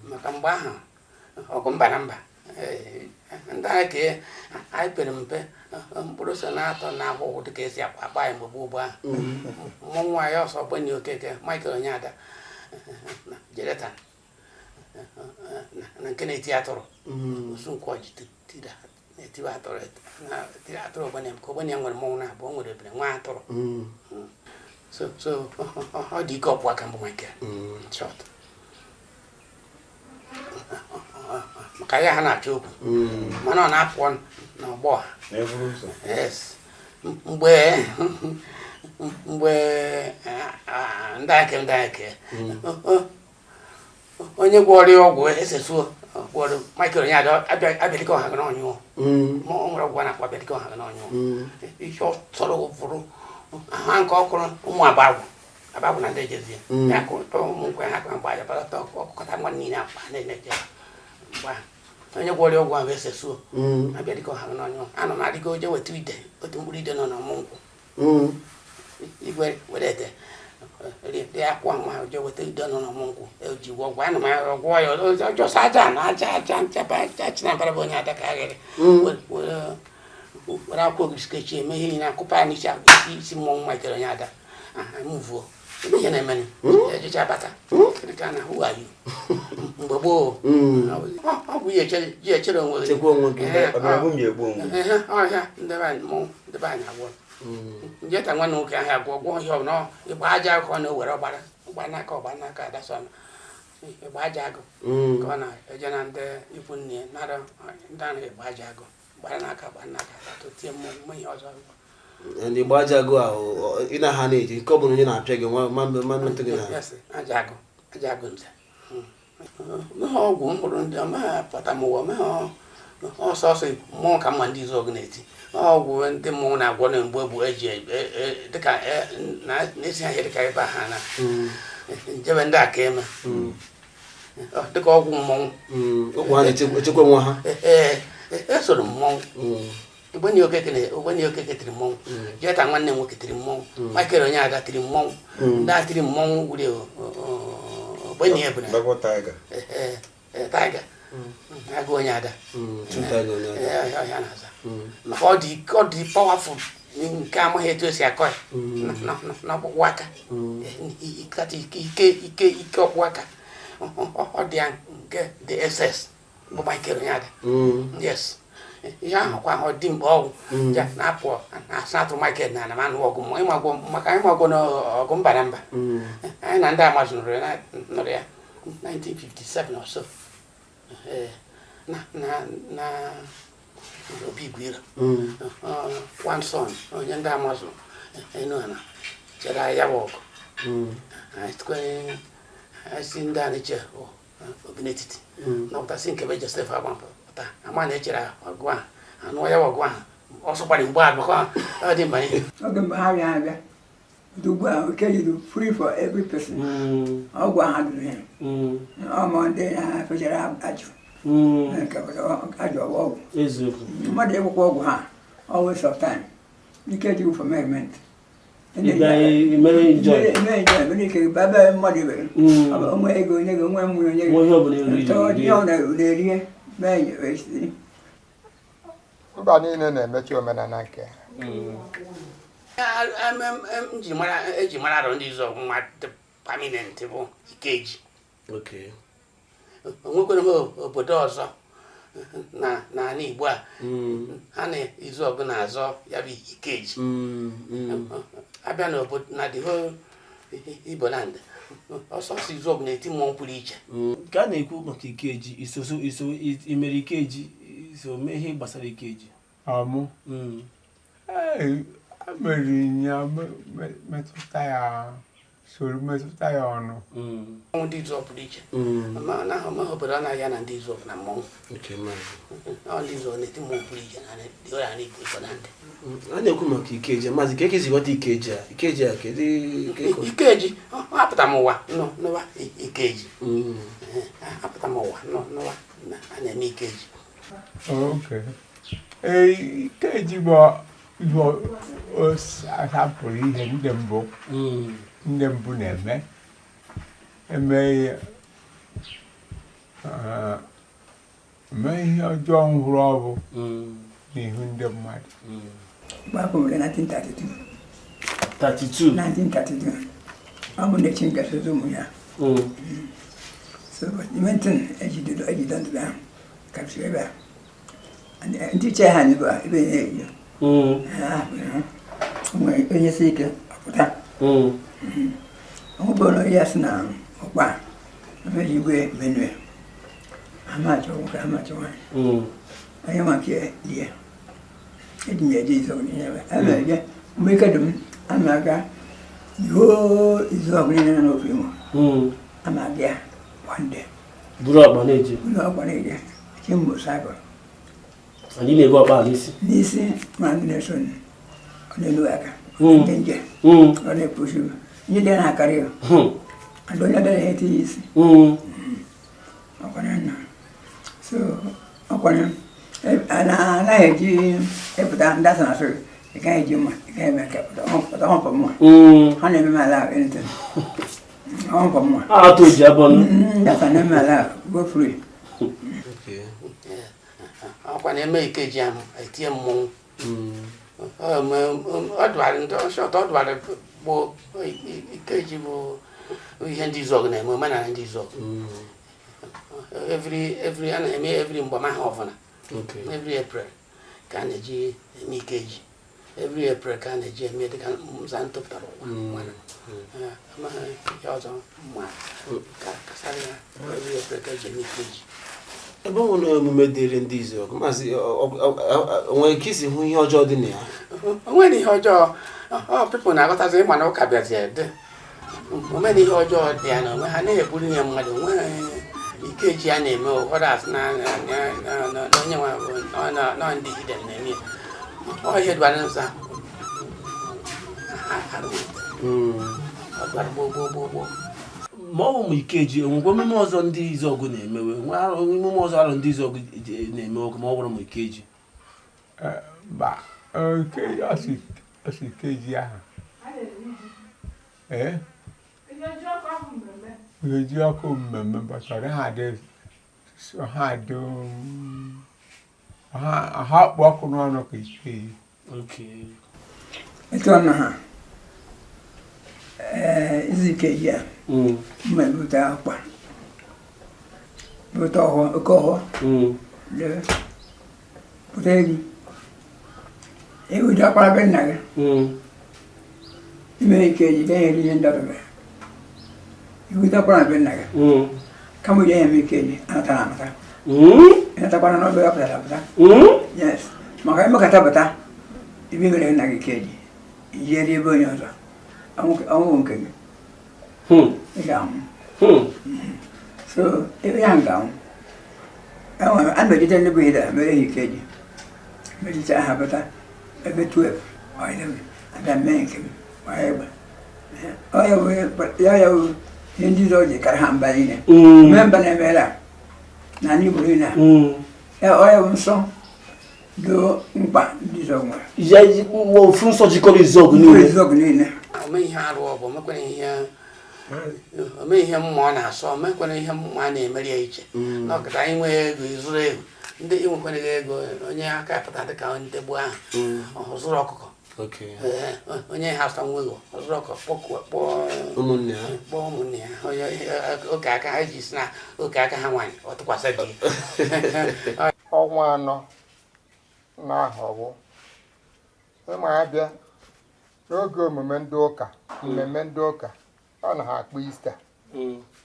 maka mgbe ahụ ọgụ mba na mba, ndị anyị ka anyị pere mpe, mkpụrụ so na-atọ na akwụkwọ dịka esi akpa akpa anyị mgbe gboo gboo ahụ. Mmọnwụ anyị ọsọ Ogbenye Okeke, Michael Onyeada, Jereta na nke na-eti atụrụ osu nkwọ ji na-etiwe atụrụ, na-etiri atụrụ ogbenye, ka ogbenye nwere mmọnwụ na abụọ, nwere ebere nwa atụrụ. So ọ dị ike ọpụ aka mbụ Michael short maka ya ha na-achọ okwu, mana ọ na-apụ n'ọgbọ ha. Na-eburu ụzọ. Yes, mgbe ndị ake ndị ake onye gwọrọ ya ọgwụ esesuo gwọrọ Michael Onyeada abịalike ọha gị n'ọnyụọ. Ma o nwere ọgwụ a na-akpọ abịalike ọha gị n'ọnyụọ. Ihe ọ sọrọ ụfọdụ ha nke ọkụrụ ụmụ abagwụ abagwụ na ndị ejezie ya kụ ụmụ nkwe ha kụ mgbe aja kpata ọkụkọta nwa niile akpa na-eje mgbe ahụ onye gwọrọ ya ọgwụ ahụ esesuo abịa dịka ọha gị n'ọnyụọ. Anọ m adịgo je weta ide, otu mkpụrụ ide nọ n'ọmụ nkwụ igwe were ete rie akwụ nwa ahụ, je weta ide nọ n'ọmụ nkwụ eji gwọ ọgwụ. Anọ m gwọ ya ọjọsọ aja na aja aja nchaba aja chinabara bụ onye ada ka aghịrị were akwụkwọ ogiri kechie eme ihe niile akụpa ya n'isi isi isi mmọnwụ Michael Onyeada mvuo ebe ihe na-emeni ejecha bata. Kedu ka a na who are you mgbe gboo? Ọ bụ ihe ji echere onwe gị. Chekwa onwe gị. Ee, Ọ bịara bụ m ya egbu onwe. Ehe, ọhịa ndebe anyị mmọnwụ ndebe anyị agwọ njeta nwanne nwoke ahụ agwọ gwọ ihe ọbụla ịgba aja agụ ka ọ na-ewere ọgbara ọgba n'aka ọgba n'aka adasọ ịgba aja agụ ka ọ na-eje na ndị ikwu nne ya nara ndị ahụ ịgba aja agụ gbara n'aka gbara n'aka atụ tie mmọnwụ ihe ọzọ. Ndị gba aja agụ ahụ ị na ha na-eji nke ọ bụla onye na-apịa gị nwa ma mmetụ gị na Yes, aja agụ aja agụ nze meghe ọgwụ mkpụrụ ndị omeghe pụta m ụwa meghe ọsọsọ mmọnwụ ka mma ndị izu ọgụ na-eti ọgwụ ndị mmọnwụ na-agwọ na mgbe bụ eji dịka na-esi ahịa dịka ebe a ha na njebe ndị a ka eme dịka ọgwụ mmọnwụ. Ọgwụ ha na-echekwa onwe ha. Ee, esoro m mmọnwụ. Ogbenye Okeke Ogbenye Okeke tiri mmọnwụ, Jeta nwanne m nwoke tiri mmọnwụ, Michael Onyeada tiri mmọnwụ, ndị a tiri mmọnwụ wuri Ogbenye ebuna. Double tiger. Ee, tiger agụ Onyeada. Two tiger Onyeada. Ee, ọhịa na-aza maka ọ dị ọ dị powerful nke amaghị etu esi akọ ya n'ọkpụkpụ aka ike ike ike ike ọkpụ aka ọ dị ya nke dị ss bụ Michael Onyeada. Yes, ihe ahụ kwa ọ dị mgbe ọgwụ ja na-apụ na atụ Michael na ana m anụ ọgụ mmụọ ịmagwọ maka ịmagwọ na ọgụ mba na mba anyị na ndị amazụ nụrụ ya 1957 or so. Ee, na obi igwe one son onye ndị amazụ enu ana chere ya bụ ọgụ. Anyị sikwa- anyị si ndị a na-eche obi n'etiti nọpụtasị nke be Joseph Agbampụta ama na-echere ọgụ ahụ anụọ ya bụ ọgụ ahụ ọsọ gbara mgbe a maka ọ dị mkpa ihe. Oge mgbe ha bịa abịa ugbu a oke jiri free for every person. Ọgwụ ahụ dụrụ ya ọmụ ndị na-afechara ajụ nke bụ ajụ ọgwụ. Eziokwu. Mmadụ ịgwụkwa ọgwụ ha always of time ike ji for merriment. Ịbịa mere enjoy. Mere enjoy mere ike ebe mmadụ ibe Mm. ọ bụ onwe ego onye gị onwe mmụrụ onye gị. Nwe ihe ọbụla eri. Chọọ ihe ọ na-erie mee enjoy. Mba niile na-emechi omenala nke ha. Eji mara eji mara arọ ndị izu nwa dị permanent bụ Ikeji. Onwekwere m obodo ọzọ na n'ala Igbo a ha na izu ọgụ na-azọ ya bụ Ikeji. Abịa n'obodo na the whole Igbo land, ọsọsọ izu ọgụ na-eti mmọnwụ pụrụ iche. Ka a na-ekwu maka Ikeji, iso imere Ikeji, iso mee ihe gbasara Ikeji? Ọmụ ee mere ya metụta ya, soro metụta ya ọnụ. Mmọnwụ ndị Izuọgụ pụrụ iche. Na ọmaghị obodo ọ na-ahịa na ndị Izuọgụ na mmọnwụ. Okay, maazị. Ọ ndị Izuọgụ na-eti mmọnwụ pụrụ iche na ndị ọrịa na-ekwu ikwu na ndị. A na-ekwu maka Ikeji, maazị, ka esi ghọta Ikeji a, Ikeji a, kedu Ikeji, ọ apụta m ụwa nọ n'ụwa Ikeji. Apụta m ụwa nọ n'ụwa na a na-eme Ikeji. Okay. Ee, Ikeji bụ ihe asapụrụ ihe ndị mbụ ndị mbụ na-eme eme ihe, eme ihe ọjọọ nhụrụ ọbụ n'ihu ndị mmadụ. Mgbe afọ nwere 1932. 32. 1932, ọ bụ na-echi nkasi ụmụ ya. So but the main thing ejide ejide ndụ ahụ kapsiri ebe a, ndị iche ha n'ebe a ebe na-eyi ha nwere onye si ike ọpụta. Ọ bụrụ na ya sị na ụkpa eji igwe menue amachọ nwoke amachọ nwaanyị onye nwa nke lie eji m eje izu ọgụ niile a na-eje. Mgbe ike dị m, ama aga yoo izu ọgụ niile nọ n'ofe Imo. Ama aga ya one day. Buru ọkpa na-eje? Ụlọ ọkwa na-eje chi m motorcycle. Anyị na-ebu ọkpa a n'isi? N'isi, ma ndị na-eso m, ọ na-elu aka. Ndị nje ọ na-epushi m ihe dị na-akarị ya and onye dara ya etinye isi. Ọkwanye nna so ọkwanye anaghị eji ịpụta ndị asị na asịrị ị gaghị eji mma, ị gaghị eme nke pụta pụta ọhụpụ mma. Ha na-eme m ala anything ọhụpụ mma. A atụ ji abụọ nụ. Ndị asị na-eme ala go free. Ọkwa na-eme Ikeji ahụ etinye mmọnwụ. Ọ dụgharị ndị short, ọ dụgharị gboo. Ikeji bụ ihe ndị Izuọgụ na-eme, omenala ndị Izuọgụ. Every a na-eme every mgbamaha ọbụla. Every April ka a na-eji eme Ikeji, every April ka a na-eji eme dịka nza ntụpụtara ụwa mana amaghị ihe ọzọ ma ka kasara ya, every April ka eji eme Ikeji. Ebe ọ nwere emume dịrị ndị Izuọgụ, maazị, o nwere ike isi hụ ihe ọjọọ dị na ya? O nwere ihe ọjọọ ọ people na-aghọtazi ịma na ụka bịazie dị o nwere ihe ọjọọ dị ya na onwe ha na-eburu ya mmadụ onwe Ikeji a na-eme. Ụfọdụ asị na onye nwe nọ ndị heathen na-eme ya. Ọ ihe dụbara nza ọ dụbara gboo gboo gboo gboo. Ma ọ bụ ma Ikeji, onwekwa emume ọzọ ndị Izuọgụ na-emewe nwe emume ọzọ arụ ndị Izuọgụ na-eme ma ọ bụrụ ma Ikeji? Mba, ọ sị Ikeji ahụ ee ji ọkụ mmemme, but ọ dịghị adị ha adị ha kpụ ọkụ n'ọnụ ka Ikeji. Etu ọ nọ ha ee izu Ikeji a mma ebute akwa, bute ọhụọ, oke ọhụọ. Lee pụta egwu ewu ji akwara be nna gị. Ime Ikeji gaghị eri ihe ndị ọbịa iwute akwara be nna gị. Kama iji eme Ikeji anatara anata ịnatakwara n'ọbịa pụtara apụta. Yes, maka emekata pụta ibe mere nna gị Ikeji iji eri ebe onye ọzọ ọnwụ nke gị ị ga-anwụ. So ebe ya ga-anwụ enwere a na-ejite ndị bụ ihe mere ha Ikeji mechicha ha pụta ebe 12 or 11 abịa mee nke m gbaa egbe. Ọ ya bụ ya bụ ihe ndị ọzọ ji kara ha mba niile mee mba na-emela na ndị Igbo niile a. Ya ọ ya bụ nsọ doo mkpa ndị ọzọ nwere. Ya ofu nsọ jikọrọ Izuọgụ niile. Izuọgụ niile. Ome ihe arụ ọ bụ omekwere ihe ome ihe mmụọ na-asọ omekwere ihe mmụọ a na-emeri ya iche n'ọkụta anyị nwee ego ịzụrụ ego ndị inwekwere ego onye aka pụta dịka ndị gboo ahụ ọ zụrụ ọkụkọ. Ee, onye ha zụta nwa ego ọ zụrụ ọkụkọ kpọkuo kpọọ Ụmụnne ha. Kpọọ ụmụnne ya onye oke aka ha ji si na oke aka ha nwaanyị ọ tụkwasị di ya. Ọnwa 4 na-ahọwụ ịma abịa n'oge omume ndị ụka, mmemme ndị ụka ọ na-akpọ Ista.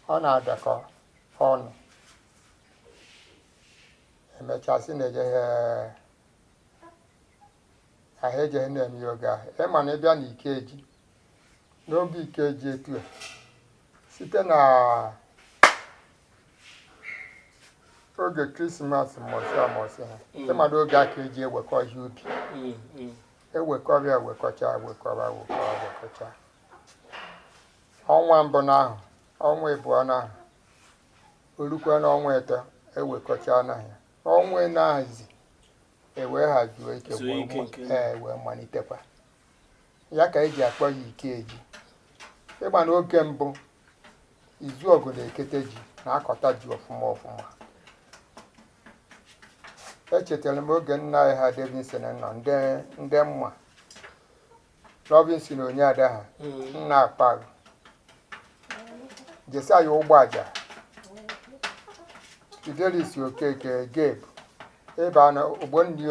Ọ na-adakọ ọnụ emechasị na-eje Ahụ ejeghị na-eme ya oge ahụ. Ịma na ịbịa na Ikeji n'oge Ikeji etu a, site na oge Krismas mọsị amọsị ha, ịma na oge a ka eji ewekọ ihe ubi, ewekọrọ ewekọcha, ewekọrọ ewekọrọ ewekọcha. Ọnwa mbụ n'ahụ, ọnwa ịbụọ n'ahụ, olukwe n'ọnwa ịtọ, ewekọcha n'ahịa. Ọnwa ịnahazi ewee hajuo ike. Zuo ike nke. Ee, wee malitekwa ya ka eji akpọ ya Ikeji. Ịgba n'oge mbụ, izu ọgụ na-ekete ji, na-akọta ji ọfụma ọfụma. Echetara m oge nna anyị ha Davidson nọ, ndị mma Robinson Onyeada ha, nna akpa Jesaya Ụgbọaja, Fidelis Okeke, Gabe ịba na ogbonni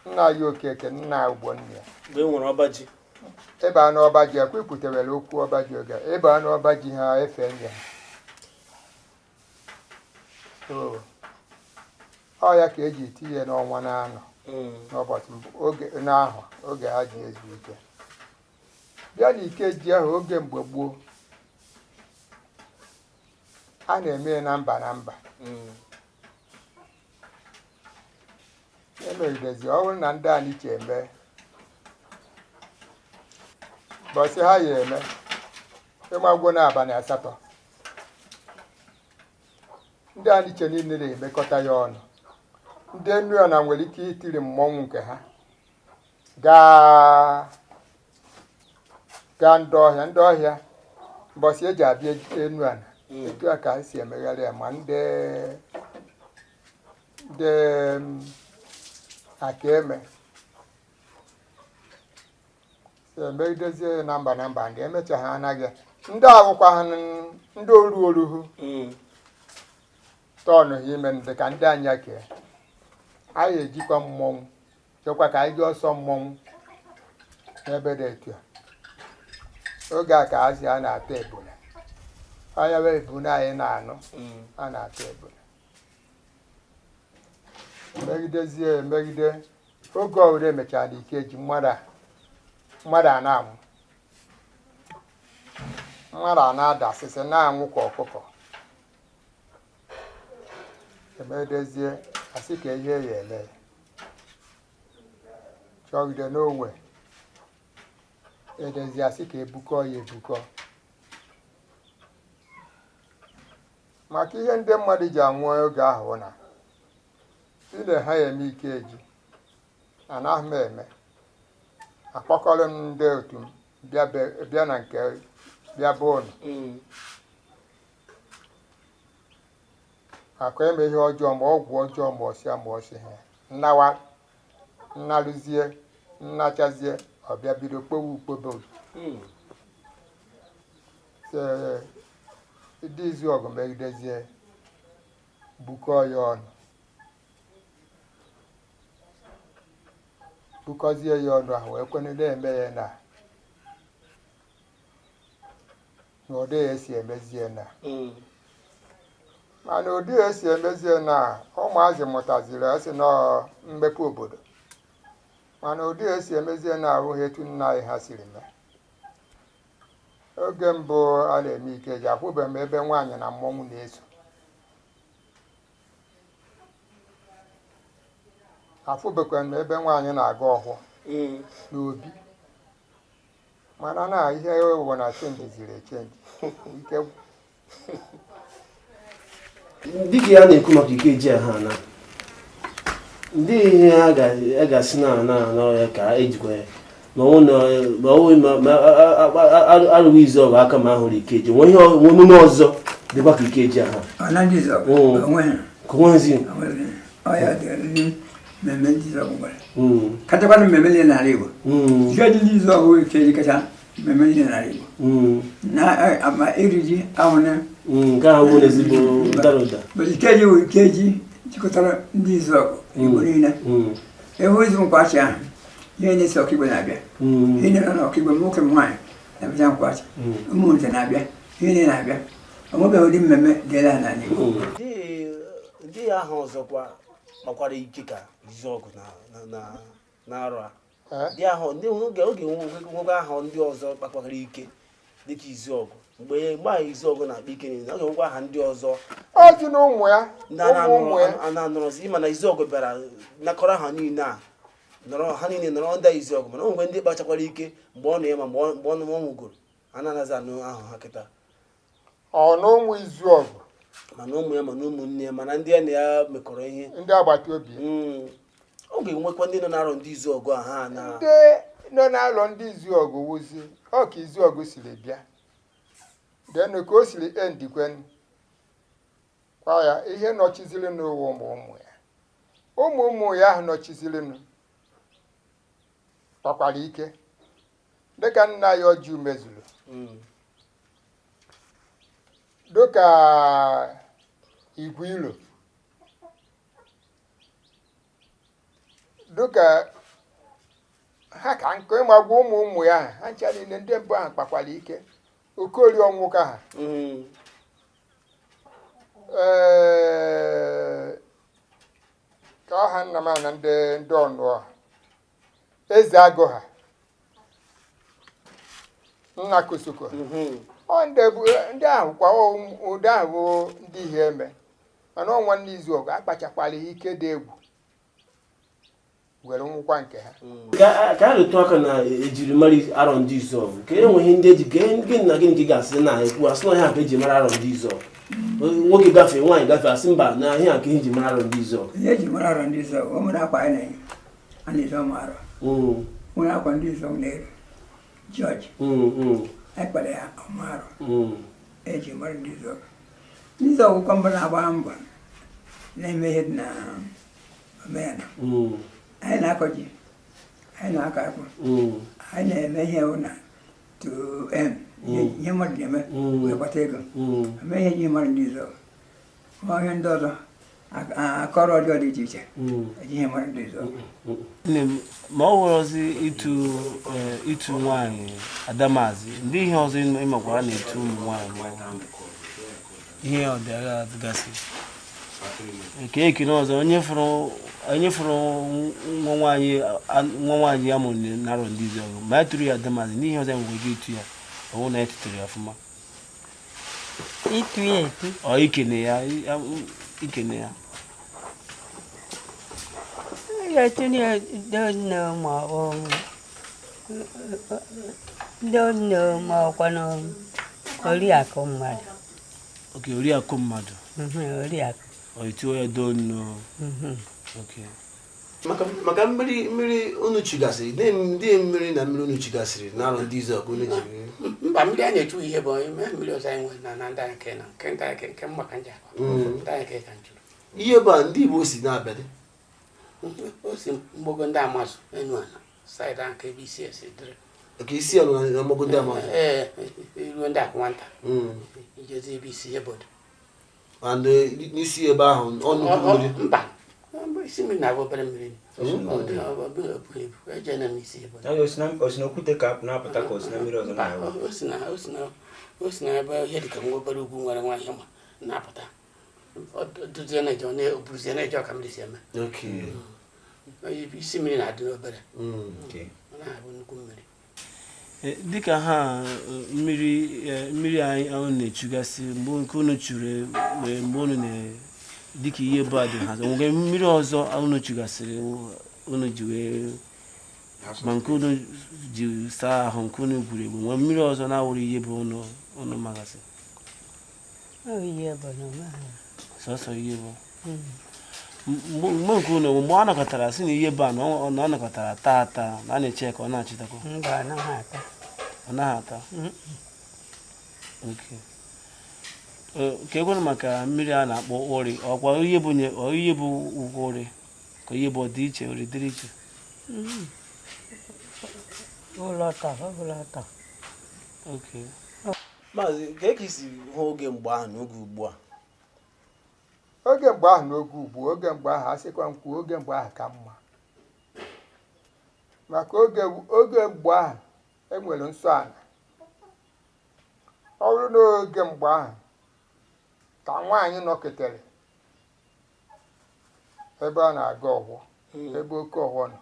nna ya Okeke, nna ogbonni ya. Mgbe e nwere ọba ji. Ịba n'ọba ji, ekwe kwutewere okwu ọba ji oge a. Ịba n'ọba ji ha efe nye ha. So ọ ya ka eji tinye n'ọnwa na-anọ n'ụbọchị mbụ oge n'ahụ oge ha ji ezu ike bịa na Ikeji ahụ. Oge mgbe gboo, a na-eme ya na mba na mba. Emegidezi, ọ bụrụ na ndị Aniche eme bọsị ha ya eme ịgbagwo n'abalị 8, ndị Aniche niile na-emekọta ya ọnụ. Ndị Enuana nwere ike itiri mmọnwụ nke ha gaa gaa ndị ọhịa, ndị ọhịa mbọsị eji abịa Enuana. Etu a ka ha si emegharị ya. Ma ndị aka eme si emegidezie ya na mba na mba. Ndị emecha ha anaghị ndị awụkwa ha, ndị oru oruhu tọnụ ha ime dị ka ndị anya kee. Anyị ejikwa mmọnwụ chekwa ka anyị ji ọsọ mmọnwụ n'ebe dị etu a. Oge a ka a sị a na-ata ebule anya bụ ebune anyị na-anụ. A na-ata ebule megidezie emegide. Oge ọbụla emechara na Ikeji, mmadụ a na-anwụ, mmadụ a na-ada asịsị na-anwụ ka ọkụkọ. Emegidezie, asị ka ihe ya eme ya chọgide n'onwe edezi, asị ka ebukọ ya ebukọ maka ihe ndị mmadụ ji anwụ oge ahụ na ile ha ya eme Ikeji. Anaghị m eme akpọkọrọ m ndị otu m bịa bịa na nke bịa be ụnụ akụ eme ihe ọjọọ, ma ọgwụ ọjọọ, ma ọsịa ma ọsị ha nnawa nnarụzie nnachazie, ọbịa bido kpowe ukpobe. Ndị izu ọgụ megidezie, bukọọ ya ọnụ, bukọzie ya ọnụ ahụ, wee kwene na-eme ya na n'ụdị ya esi emezie na mana ụdị esi emezie na ụmụazị mụtaziri asị nọọ mmepe obodo. Mana ụdị esi emezie na ahụghị etu nna anyị ha siri mee. Oge mbụ a na-eme Ikeji, akwụbeghị m ebe nwaanyị na mmọnwụ na-eso. Afụbekwara m ebe nwaanyị na-aga ọhụụ n'obi. Mana na ihe ụwa na changeziri echange ike. Dịka ya na-ekwu maka Ikeji a, ha na ndị ihe a ga-asị na na na ya ka ejikwa ya ma ọ na ma ọ ma arụghị izu ọgụ aka ma ahụrụ Ikeji nwee ihe nwee emume ọzọ dịkwa ka Ikeji a ha. Ọ na ndị Izọgụ onwe ha. Ka onwezi. Onweghị. Ọ ya dị ndị mmemme ndị Izọgụ nwere kachakwanụ mmemme niile n'ala Igbo. Ikeji ndị Izọgụ, Ikeji kacha mmemme niile n'ala Igbo na ma iri ji ahụ na Nke ahụ nwere ezigbo ụdara ụda. But Ikeji bụ Ikeji jikọtara ndị Izọgụ Igbo niile. Ehu izu nkwachi ahụ, ihe na-esi Ọkigwe na-abịa, ihe niile nọ n'Ọkigwe, ma nwoke ma nwaanyị na-abịa nkwachi, ụmụnte na-abịa, ihe niile na-abịa. O nwebeghị ụdị mmemme dịla n'ala Igbo. Ndị ahụ ọzọkwa gbakwara ike ka Izuọgụ na na na Na-arụ a. Ee? Ndị ahụ ndị oge oge nwoke ahụ ndị ọzọ kpakwara ike dịka Izuọgụ, mgbe ahụ Izuọgụ na-akpa ike niile, ọ ga-enwekwa aha ndị ọzọ. Ọ dị na ụmụ ya. Ndị ụmụ ụmụ ya. a na-anọrọzi. Ịma na Izuọgụ bịara nakọrọ ha niile a nọrọ, ha niile nọrọ ndị Izuọgụ, mana o nwekwe ndị kpachakwara ike mgbe ọ nọ ya, ma mgbe ọ nwụgoro, a na-anaghịzi anụ ahụ ha kịta. Ọ na ụmụ Izuọgụ? Mana ụmụ ya, mana ụmụnne ya, mana ndị ya na ya mekọrọ ihe. Ndị agbata obi ya. Ọ ga-enwekwa ndị nọ n'arọ ndị Izuọgụ a ha na Ndị nọ n'alọ ndị Izuọgụ wuzi ọ ka Izuọgụ siri bịa denụ, ka o siri endikwen kwa ya. Ihe nọchiziri n'ụwa, ụmụ ụmụ ya, ụmụ ụmụ ya ahụ nọchizirinụ kpakwara ike dịka nna ya ọjụ mezuru, dịka Igwe Ilo, dịka ha ka nkụ ịmagwa ụmụ ụmụ ya ahụ, ha ncha niile ndị mbụ ahụ kpakwara ike. Okori ọnwụka ha. Ee, ka ọha nna m na ndị ọnụọ eze agụ ha nna kosoko. Ọ ndị ndị ahụ kwa ụdị ahụ bụ ndị ihe eme, mana ọ nwanne Izuọgụ akpachakwala ha ike dị egwu were nwụkwa nke ha. Ka a rụtụ aka na ejirimara arọ ndị Izuọgụ, ka e nweghị ndị eji gịnị na gịnị ka ị ga-asị na-ekwu, asị na ihe a ka eji mara arọ ndị Izuọgụ? Nwoke gafee, nwaanyị gafee, asị mba, na ihe a ka eji mara arọ ndị Izuọgụ. Ihe eji mara arọ ndị Izuọgụ, o nwere akwa anyị na-eyi, a na-ezi ụmụ arọ. Nwere akwa ndị Izuọgụ na-eri jọji. Anyị kpara ya ụmụ arọ. Eji mara ndị Izuọgụ, ndị Izuọgụ kwa mbụ na-agba mbọ na-eme ihe dị na omenala. Anyị na-akọ ji, anyị na-akọ akpụ. Anyị na-eme ihe wụ na to em ihe mmadụ na-eme wee kpata ego. Eme ihe eji mara ndị Izuọgụ. Ma ihe ndị ọzọ akọrọ ọjọọ dị iche iche, eji ihe mara ndị Izuọgụ. Nne m, ma ọ wụrọzi ịtụ nwaanyị adamazi, ndị ihe ọzọ ịmakwara na-etu ụmụ nwaanyị ma ọ bụ ihe ọdịagha dịgasị nke ekene ọzọ, onye fụrụ nwa nwaanyị ya mụrụ narọ ndị Izuọgụ, ma ya tụrụ ya adamazi n'ihe ọzọ, enwere ike ịtụ ya ọwụ na ya tụtụrụ ya ọfụma. Ịtụ ya etu? Ọ ikene ya, ikene ya. Ya etu ya nne, ma ọ ndị nne, ma ọkwanụ oriakụ mmadụ. Oke oriakụ mmadụ. Oriakụ. Ọ ituo ya doo nnọọ. Okay. Maka mmiri unu chigasịrị, ndị mmiri na mmiri unu chigasịrị n'arọ ndị Izuọgụ unu jiri. Mba, mmiri a na-echu ihe bụ ime mmiri ọzọ anyị nwere na ndị anyị nke na nke ndị anyị nke mma ka nji akọ ndị anyị nke ka njụrụ. Ihe bụ a ndị Igbo si na-abịa dị. O si mgbogo ndị Amazụ enu ala side ahụ ka ebe isi esi dịrị. Ka isi ya nọ na mgbago ndị Amazụ. Ee, iruo ndị akụ nwata, ijezi ebe isi ebodo. And n'isi ebe ahụ ọ nnukwu mmiri? Mba, isi mmiri na-abụ obere mmiri. Ọ dị ọ bụghị ebu ebu ejena m isi ebodo. O si n'okwute ka na-apụta, ka o si na mmiri ọzọ Mba, na-awụ? O si na ebe ihe dịka nwa obere ugwu nwere nwa ihe ma na-apụta. Ọ duzie na-eje, ọ na-eburuzie na-eje, ọka mmiri si eme. Isi mmiri na-adị n'obere. Ọ na-abụ nnukwu mmiri. Dịka ha mmiri anyị ahụ na-echugasị mgbe nke unu churu, mgbe unu na dịka ihe bụ adị ha, nwere mmiri ọzọ unu chugasịrị unu ji wee ma nke unu ji saa ahụ, nke unu gwuru egwu, nwee mmiri ọzọ na-awụrụ ihe bụ unu magasị? Ọ ihe bụ na ọmaghị. Sọsọ ihe bụ mgbe nke unu, mgbe ọ nọkọtara sị na ihe bụ a na ọ nọkọtara taa ata na a na-eche ka ọ na-achịtakwa. Mba, ọ naghị ata. Ọ naghị ata. Okay. Ka ekwenụ maka mmiri a na-akpọ ụrị, ọkwa ihe bụ ọ ihe bụ ụgwọ ụrị, ka ihe bụ ọ dị iche, ụrị dịrị iche? Ụlọ tọ, ụlọ tọ. Okay. Maazị, ka esi hụ oge mgbe ahụ na oge ugbu a? Oge mgbe ahụ na oge ugbu, oge mgbe ahụ, asịkwa m kwuo, oge mgbe ahụ ka mma, maka oge mgbe ahụ enwere nsọ ala. Ọ bụrụ na oge mgbe ahụ ka nwaanyị nọketere ebe a na-aga ọgwọ, ebe oke ọghọ nọ.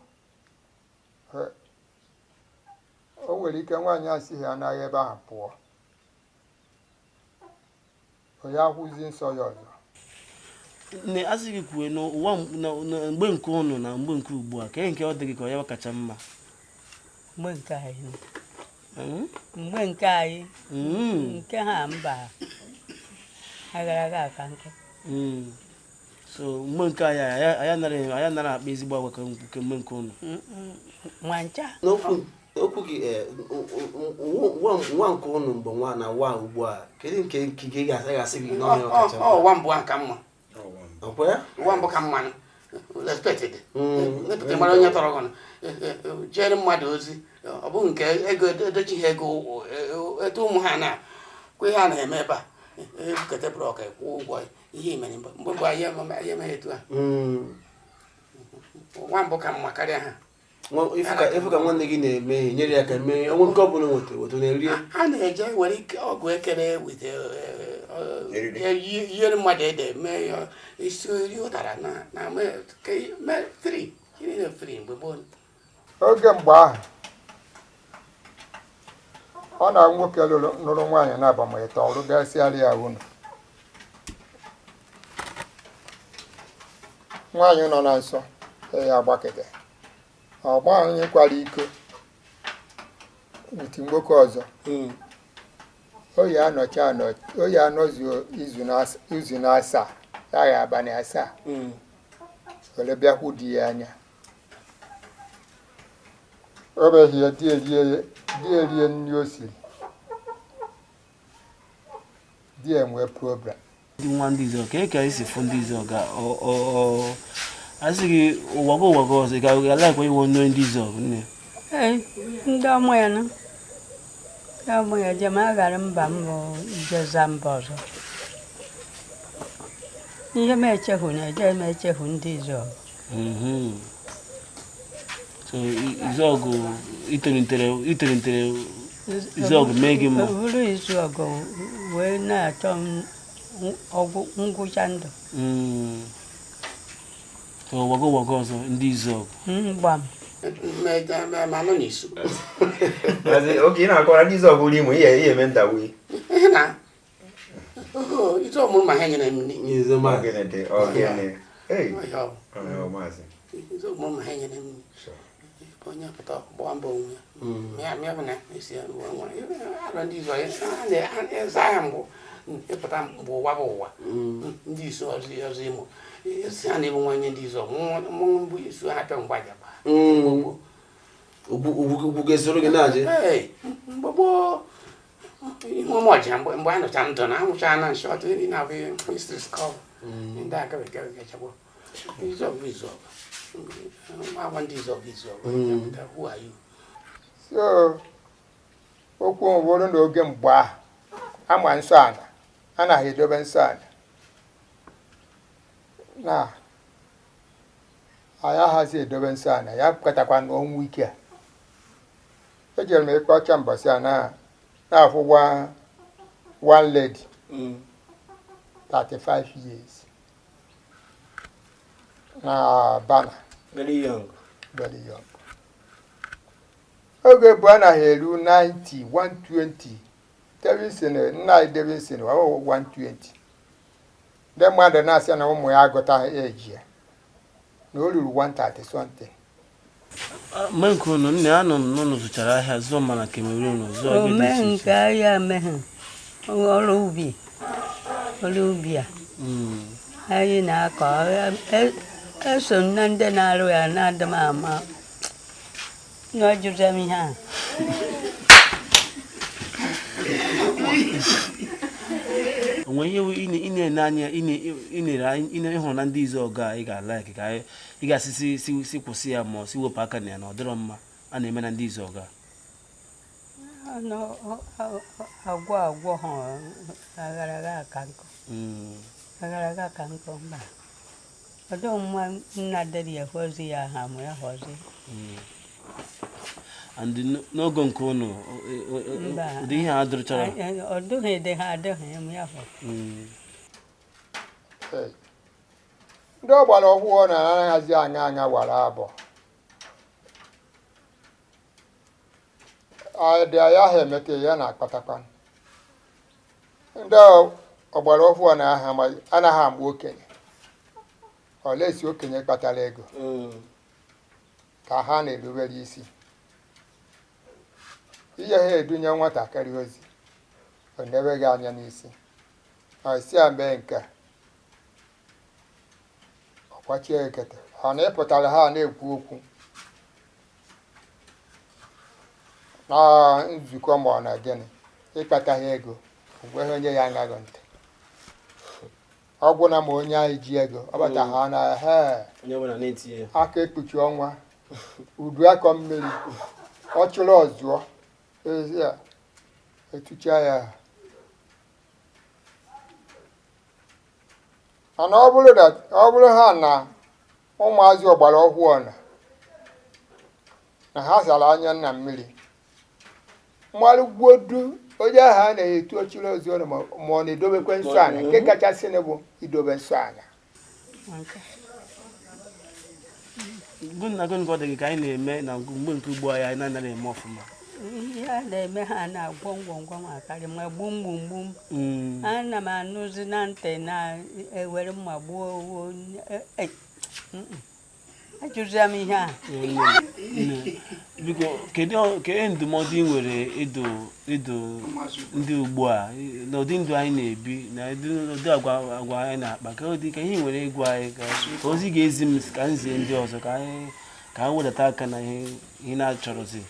O nwere ike nwaanyị asịghị anaghị ebe ahụ pụọ, o ya akwụzi nsọ ya ọzọ. Nne, asị gị kwue n'ụwa na mgbe nke ụnụ na mgbe nke ugbu a, kee nke ọ dị gị ka ọ ya kacha mma? Mgbe nke anyị. Mgbe nke anyị. Nke ha mba, agaraga aka nkụ. So mgbe nke anyị, anyị anaghị akpa ezigbo agwa ka nke mgbe nke ụnụ. Nwa ncha. N'okwu gị, nwa nke ụnụ mgbe nwa na nwa ugbu a, kedu nke ị ga-asị gị na ọ kacha mma? Ụwa mbụ ahụ ka mma. Ọkwa ya? Ụwa mbụ ka mma, respect dị. Nepụta mara onye tọrọ gị, jere mmadụ ozi, ọ bụghị nke ego edochighị ego etu ụmụ ha na kwa ihe a na-eme ebe a, ebukete block, kwụọ ụgwọ ihe mere mgbe mgbe anyị emeghị etu a. Ụwa mbụ ka mma karịa ha. Ịfụ ka nwanne gị na-eme ihe, nyere ya ka mee onwe nke ọbụla nweta weta na-erie. A na-eje were ike ọgụ ekere wite yiere mmadụ ede mee ya isi ori ụdara na mee free niile, free mgbe gboo. Oge mgbe ahụ, ọ na nwoke nụrụ nwaanyị na agbamịtọ ọrụ gasịara ya ụlọ, nwaanyị nọ na nsọ ya agbakete, ọ gbanyekwara iko wuti nwoke ọzọ. O ya anọcha anọ, o ya anọzuo izu na 7 ya gha abalị 7 were bịakwu di ya anya. O beghị ya di erie nri o siri, di enwee problem. Ndị nwa ndị Izuogu, ka esi fụ ndị Izuogu a, asị gị ụwa gị, ụwa gị ọzọ, ị ga-alaikwa iwe onye ndị Izuogu, nne? Ee, ndị ọmụ ya nọ, ndị ọmụ ya jem aghara mba mbụ jeza mba ọzọ. Ihe m echefu na eje m echefu ndị Izuogu. So Izuogu itolitere Izuogu mee gị mma? Bụrụ Izuogu wee na-achọ m ọgwụ ngwụcha ndụ. So ụwa gị, ụwa gị ọzọ, ndị Izuogu. Gbam. Ma nọ n'isu. Maazị, oge ị na-akọrọ ndị Izuogu uri imo ihe eme ndawi. Ihe na izu ọmụrụ ma ha nyere m nri. Ogene dị ogene. Hey. Ọhịa ọ bụ. Ọ maazị. Izu ọmụrụ ma ha nyere m nri. Onye pụta gbaa mbọ onwe ya mịa mịa bụ na esi ya nwa alụ ndị izu a na-eza ya mbụ ịpụta mgbe ụwa bụ ụwa ndị isu ọzọ ọzọ imo esi ha na-ebu nwanye ndị izu mmọnwụ mbụ isu ha pịa mgbaja. Ugwu ga-esoro gị na-aje. Ee, mgbe gboo ihe ụmụ ọja mgbe a nọcha ndụ na anwụcha na nshọt ndị na-abụ history school ndị agabegachagbo izu ọgụ izu ọgụ agwa ndị izu ọgụ izu ọgụ, who are you? So okwu bụrụ na oge mgbe ahụ ama nsọ ala anaghị edobe nsọ ala na anyị aghazi edobe nsọ ala ya katakwa n'ọnwụ ike a ejere m ịkọ ọcha mbọsị a na na-afụ one lady, 35 years, na bana. Very young. Very young. Oge bụ anaghị eru 90, 120. Davidson, nna anyị Davidson, ọ bụ 120. Ndị mmadụ na-asị na ụmụ ya agụtaghị eji ya na o ruru 130 something. Mgbe nke unu, nne, anọ m n'ụlọ zụchara ahịa, zụọ ma na Cameroon, zụọ ebe dị Ome iche nke iche. ahịa emeghe ọrụ ubi, ọrụ ubi a anyị na-akọ, eso m na ndị na-arụ ya na-adị m ama na ọ jụrụ m ihe a. Onwe ihe ị na-ene anya, ị na-ere ị na-ịhụrụ na ndị Izuogu a ị ga-alaiki ka ị ga-asị si kwụsị ya ma ọ si wepụ aka na ya na ọ dịrọ mma a na-eme na ndị Izuogu a? Ọnụ agwọ agwọ ha aghara ka nkụ. Aghara ka nkụ mba ọdọ mma nna dịrị ya họzi ya ha mụ ya họzi. And n'oge nke unu Mba. ụdị ihe a dịrịchara? Ọ dụghị dị ha adịghị m ya họ. Ee. Ndị ọgbara ọhụụ na-anaghịzi aṅa aṅa wara abụọ. Adị ya ha emete ya na-akpatakwa ndị ọgbara ọhụụ anaghị agba okenye olesi okenye kpatara ego ka ha na-erubere isi. Ihe ha edunye nwatakịrị ozi, ọ na-eweghị anya n'isi, ọ si ya mee nke a, ọ kwachie ekete. Ọ na ịpụtara ha na-ekwu okwu na nzukọ ma ọ na gịnị ịkpata ha ego, o nweghị onye ya aṅaghị ntị. Ọ gwụna ma onye anyị ji ego ọ bata ha na he onye ọbụla na-etinye aka ekpuchi ọnwa, udu akọ mmiri, ọ chụrụ ọzụọ ezi a etucha ya. Mana ọ bụrụ ha na ụmụazị ọgbara ọhụụ na ha sara anya na mmiri mmalụgwodu onye ahụ a na-etu ochiri ọzọ ma ọ na-edobekwe nsọ ala nke kachasị bụ idobe nsọ ala. Gịnị ka ọ dị gị ka anyị na-eme na mgbe nke ugbu a anyị na-anaghị eme ọfụma? Ihe a na-eme ha na-agwọ ngwongwo ma karị ma gbum gbum gbum. Ana m anụzi na ntị na-ewere mma gbuo. Ajụzia m ihe a. Biko, kedu ndụmọdụ ị nwere ịdụ ndị ugbu a n'ụdị ndụ anyị na-ebi na ụdị agwa anyị na-akpa? Ka ụdị ka ihe nwere ịgwa anyị ka ozi ga-ezi m ka m zie ndị ọzọ ka anyị wedata aka na ihe na-achọrọzi?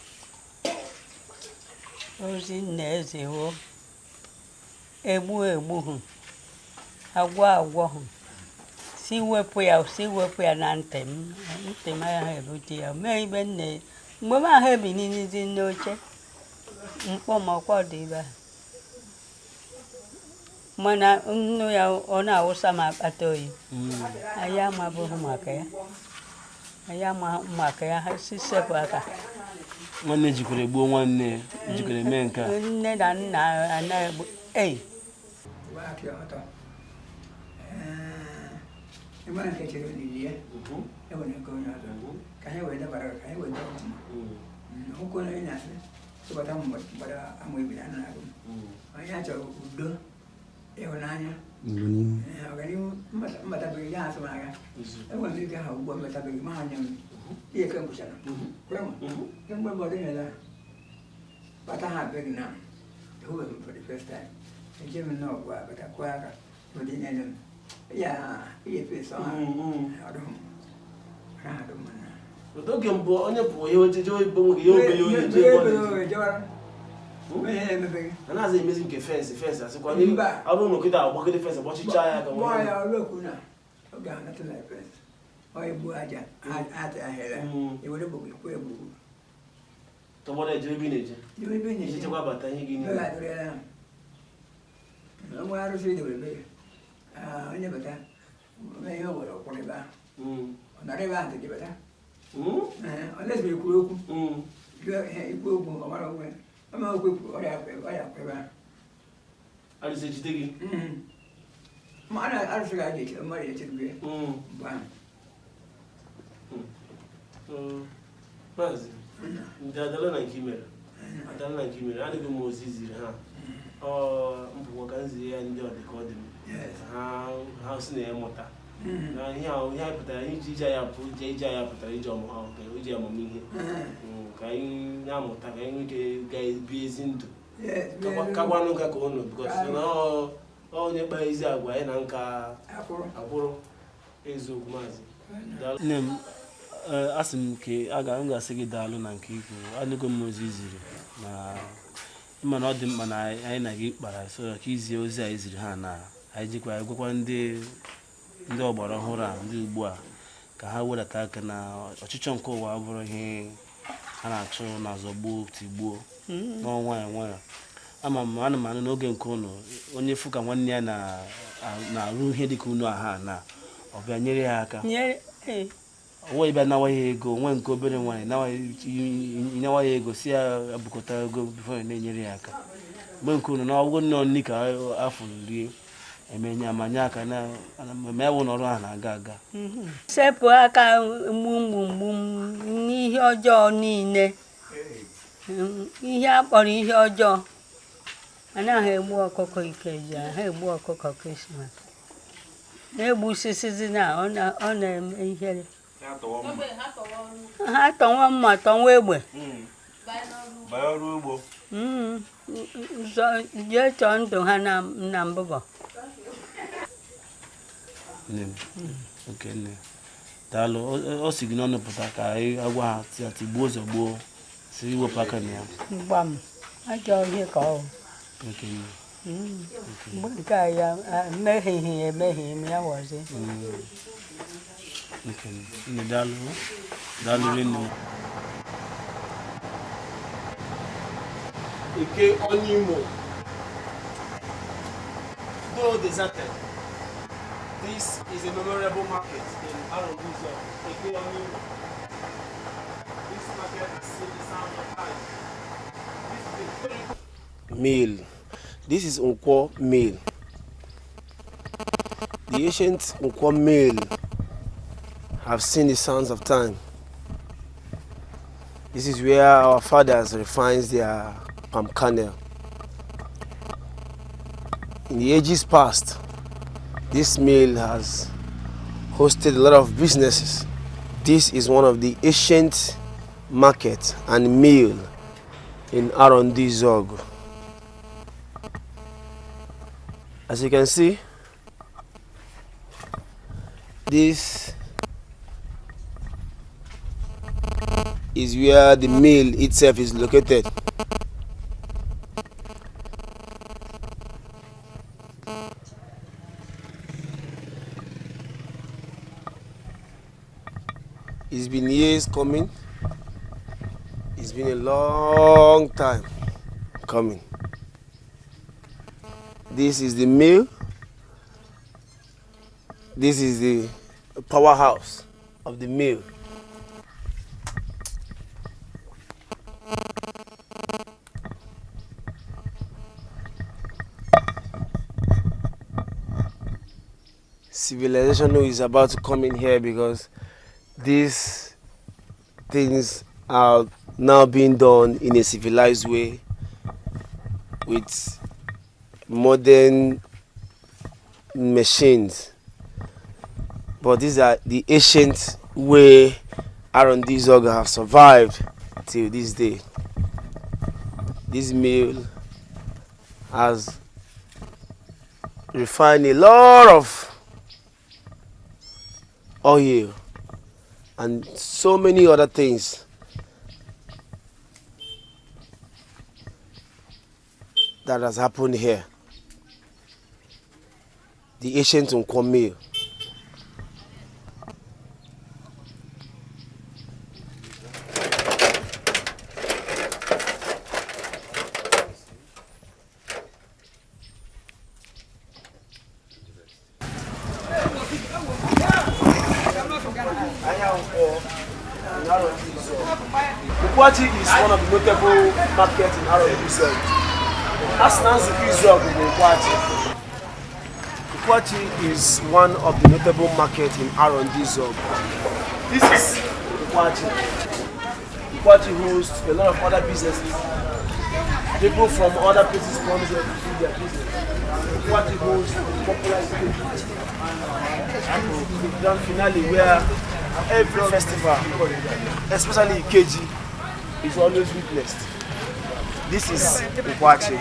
Ozi na-eziwo egbu egbu hụ, agwọ agwọ hụ, si wepụ ya na ntị m. Ntị m ahụ ebute ya mee ibe nne mgbe m ahụ ebilinizi n'oche mkpọ ma ọkwa dị ibe ahụ, mana nnu ya ọ na-awụsa m akpata oyi. Anyị amabụghị maka ya, anyị amaghị maka ya. Ha si sepụ aka. Nwanne jikwere gbuo nwanne, jikwere mee nke a. Nne na nna anaghị egbu ei. Onye chọrọ udo, ịhụnanya, ọganihu, mmatabeghị ya asụ agha. Enwere m ike ha ugbu a mmatabeghị ma anya m ihe ke ngwụchara kemgbe mgbe ọdịnala bata ha abịaghị na ehụbeghị m for the first time. Eje m nnọọ gwa bata kwụọ aka ụdị nyere m ya ihe fesa ha ọdụm ha adụm na oge mbụ onye pụọ ihe ojeje oyibo nwoke ya obele onye je ebe ọ na-aza emezi nke fensị fensị asịkwa ọ bụrụ na okịta agbagide fensị gbọchicha ya ka nwa ya ọrụ okwu na oge ahụ natụ na fensị ọ egbu aja ata ahịrị ewere gbogbo egbugbu tọgbọrọ eje ebe ị na-eje iji chekwa bata ihe gị niile. Nwa arụsị idewere be ya onye bata ihe o were ọkwụrụ ebe ahụ ọ nọrọ ebe ahụ dị bata ọ na-ezigbo ekwuru okwu ikwu okwu ọ mara onwe ọma okwu ekwu ọrịa akwụ ebe ahụ. Arụsị ejide gị? Ma a na-arụsị ga eche mmadụ echedebe mgbe ahụ. Maazị ndị adala na nke mere adala na nke mere adịghị m ozi ziri ha ọ mbụkwa ka m ziri ya ndị ọ dị ka ọ dị m ha si na ya mụta na ihe anyị pụtara iji ije ya pụ ije ya pụtara ije ije amamihe ka anyị na-amụta ka anyị nwee ike ga-ebi ezi ndụ kakwanụ nka ka ụnụ bikọs na onye kpaa ezi agwa anyị na nka akwụrụ eziokwu. Maazị nne m, asị m nke m ga-asị gị daalụ na nke ikwu anụgo m ozi ziri na ịma na ọ dị mkpa na anyị na gị kpara so ka izie ozi anyị ziri ha na anyị jikwa gwakwa ndị ọgbara ọhụrụ a ndị ugbu a ka ha wedata aka na ọchịchọ nke ụwa bụrụ ihe ha na-achụ na azọgbuo tigbuo n'ọnwa ya nwayọ. Ama m ana m anụ n'oge nke ụnụ onye fụ ka nwanne ya na-arụ ihe dịka unu aha na ọ bịa nyere ya aka onwe bịa nawa ya ego onwe nke obere nwaanyị nawa ya ego si ya abụkọta ego bifo ya na-enyere ya aka mgbe nke unu na ọgwụgwọ nne nni ka afọ rie emenye amanye aka na ma ya bụ na ọrụ ahụ na-aga aga. Sepụ aka mgbumgbumgbum n'ihe ọjọọ niile. Ihe a kpọrọ ihe ọjọọ, anaghị egbu ọkụkọ Ikeji, ha egbu ọkụkọ Krismas na-egbusisizi na ọ na-eme ihere. Ha tọnwa mma, tọnwa egbe, jee chọọ ndụ ha na mbụbọ. Daalụ. Ọ si gị n'ọnụ pụta ka anyị agwa ha tigbuo zọgbuo, si iwepụ aka na ya. Gbam, ajọ ihe ka ọ mgbe nke a ya emehieghị emehie m ya wọzi. Daalụ, daalụ rinne. Eke Onimo, though deserted, this is a memorable market in Arondizuogu, Eke Onimo. This market has seen the sound of time. This is a mill. This is Nkwo Mill. The ancient Nkwo Mill have seen the sounds of time. This is where our fathers refined their palm kernel. In the ages past, this mill has hosted a lot of businesses. This is one of the ancient market and mill in Arondizuogu. As you can see, this is where the mill itself is located. It's been years coming. It's been a long time coming. This is the mill. This is the powerhouse of the mill. Civilization is about to come in here because these things are now being done in a civilized way with modern machines. But these are the ancient way Arondizuogu have survived till this day. This mill has refined a lot of oil and so many other things that has happened here. The ancient Nkwo Mill. Nkwoachi is one of the notable markets in Arondizuogu. Asị na nzukọ Izuogu bụ Nkwoachi. Nkwoachi is one of the notable markets in Arondizuogu. This is Nkwoachi. Nkwoachi hosts a lot of other businesses. People from other places come here to do their business. Nkwoachi hosts popular the grand finale where every festival, especially Ikeji, is always witnessed. This is Nkwoachi.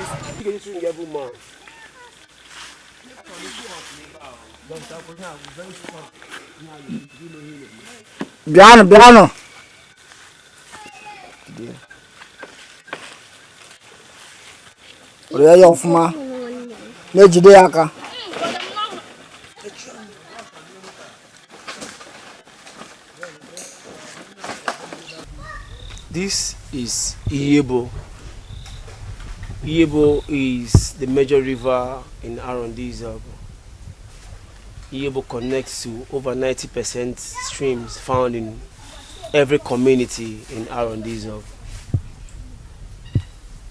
Bịanụ, bịanụ. Rịọ ya ọfụma, na-ejide ya aka. This is Iyebo. Iyebo is the major river in Arondizuogu. Iyebo connects to over 90% streams found in every community in Arondizuogu.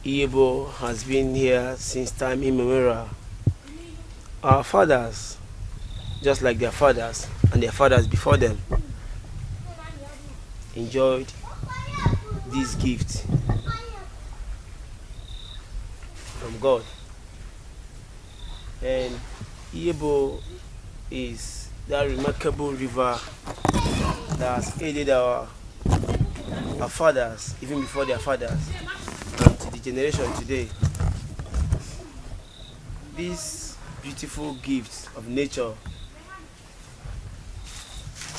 Iyebo has been here since time immemorial. Our fathers, just like their fathers and their fathers before them, enjoyed this gift of God. And Iyebo is that remarkable river that has aided our fathers, even before their fathers, and to the generation today. This beautiful gift of nature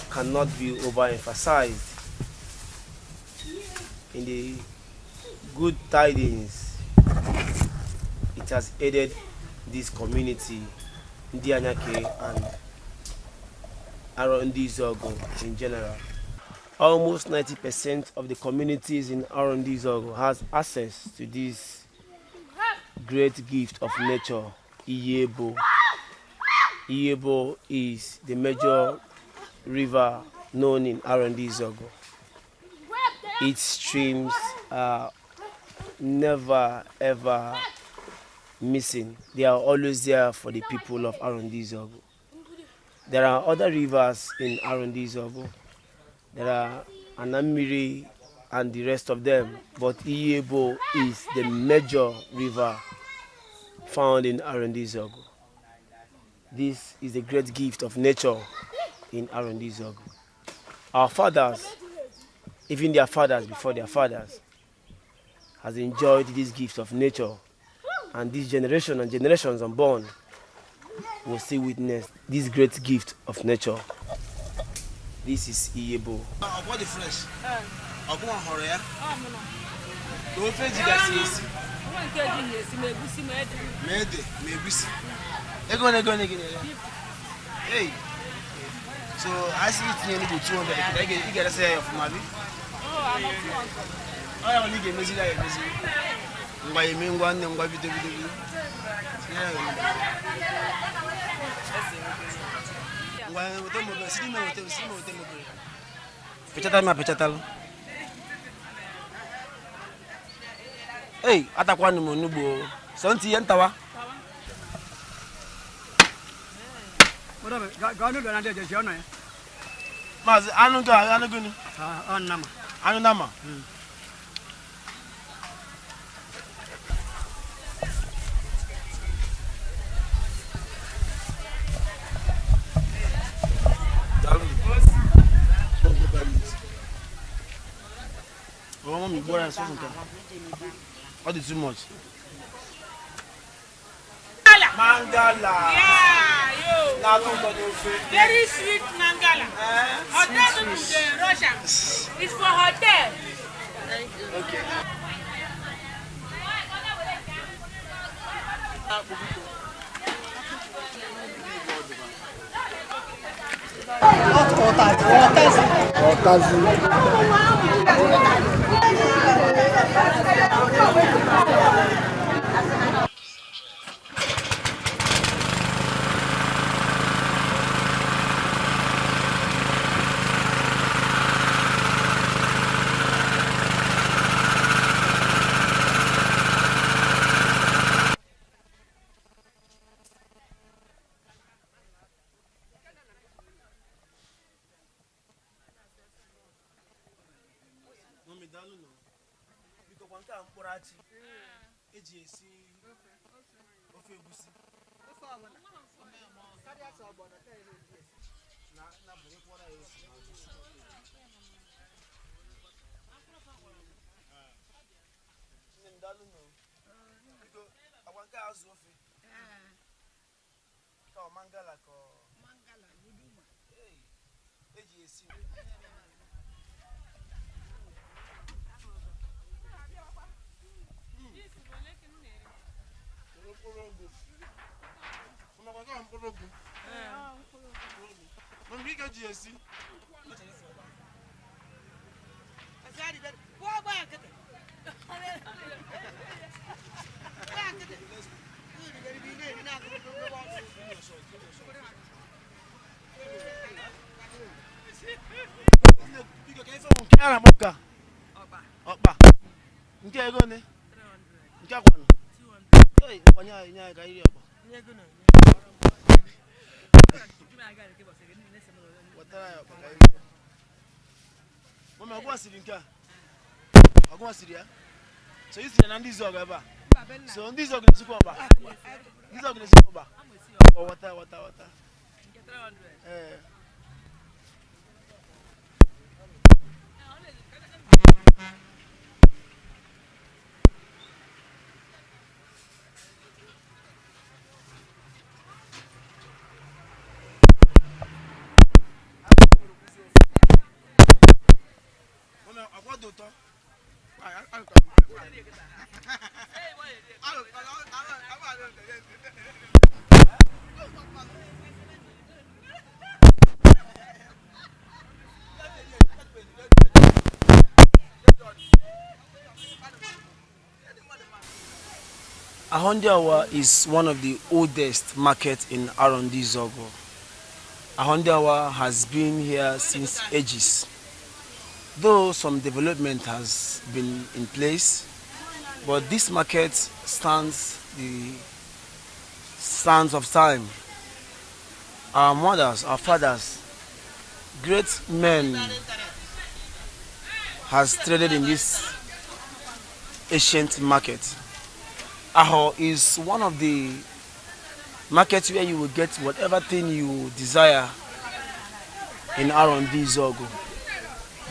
cannot be overemphasized in the good tidings it has aided this community, Ndi Anyake and Arondizuogu in general. Almost 90% of the communities in Arondizuogu has access to this great gift of nature, Iyebo. Iyebo is the major river known in Arondizuogu. Its streams are never ever missing. They are always there for the people of Arondizuogu. There are other rivers in Arondizuogu. There are Anamiri and the rest of them, but Iyebo is the major river found in Arondizuogu. This is a great gift of nature in Arondizuogu. Our fathers, even their fathers before their fathers, has enjoyed this gift of nature, and this generation and generations unborn will still witness this great gift of nature. This is Iyebo. Ọ dị fresh. Ọ bụghị họrọ ya. Ka ofe jigasị esi. Ma ede, ma egusi. Ego one gị na-ere? Hey. So, a sị gị tinye onugbu 200, kịta ị ga-eresi ya ọfụma bi? Ọ ya bụ na ị ga-emeziri ya emeziri. Ngwa eme ngwa nne ngwa bido bido bido. Tinye ya onugbu. Ngwa weta m obere, si n'ime weta, si n'ime weta m obere. Pịchata m apịchatalụ. Ei, atakwanụ m onugbu o. Sọ ntị ihe ntawa. Maazị, anụ gị anụ gịnị? Anụ nama. Ọ mami gbọ́ra ẹ̀ sọ́sùn kan. Ọ dị too much. Mangala. Yeah, yo. Na-atọ ụtọ n'ofe. Very sweet mangala. Hotel people dey rush am. It's for hotel. Okay. Ọkazi. Mami, daalụ nụ. Biko kwa nke a mkpụrụ achị eji esi ofe egusi. Na bụrụkwara ya esi. Nne m daalụ nụ. Biko akwa nke a azụ ofe. Ka ọ mangala ka ọ Hey, eji esi. Mkpụrụ ụgụ. Mama, kwa mkpụrụ ụgụ. Mama, ị ga-eji esi. Biko, ka ife bụ nke a na-akpọ nke a? Ọkpa. Nke ego one? Nke akwanụ? Ei, kwanye anyị nye anyị ka anyị rie ọkpa. Wetara ya ọkpa ka anyị rie. Mama, ọgụnwa siri nke a? Ọgụnwa siri ya? So i siri ya na ndị izu ọgụ ebe a? So ndị Izọgụ na-esikwa ọkpa. Ndị Izọgụ na-esikwa ọkpa. Ọ wata wata wata. Ee. Akwa dị ụtọ. Ahondiawa is one of the oldest markets in Arondizuogu. Ahondiawa has been here since ages. Though some development has been in place, but this market stands the sands of time. Our mothers, our fathers, great men has traded in this ancient market. Aho is one of the markets where you will get whatever thing you desire in Arondizuogu.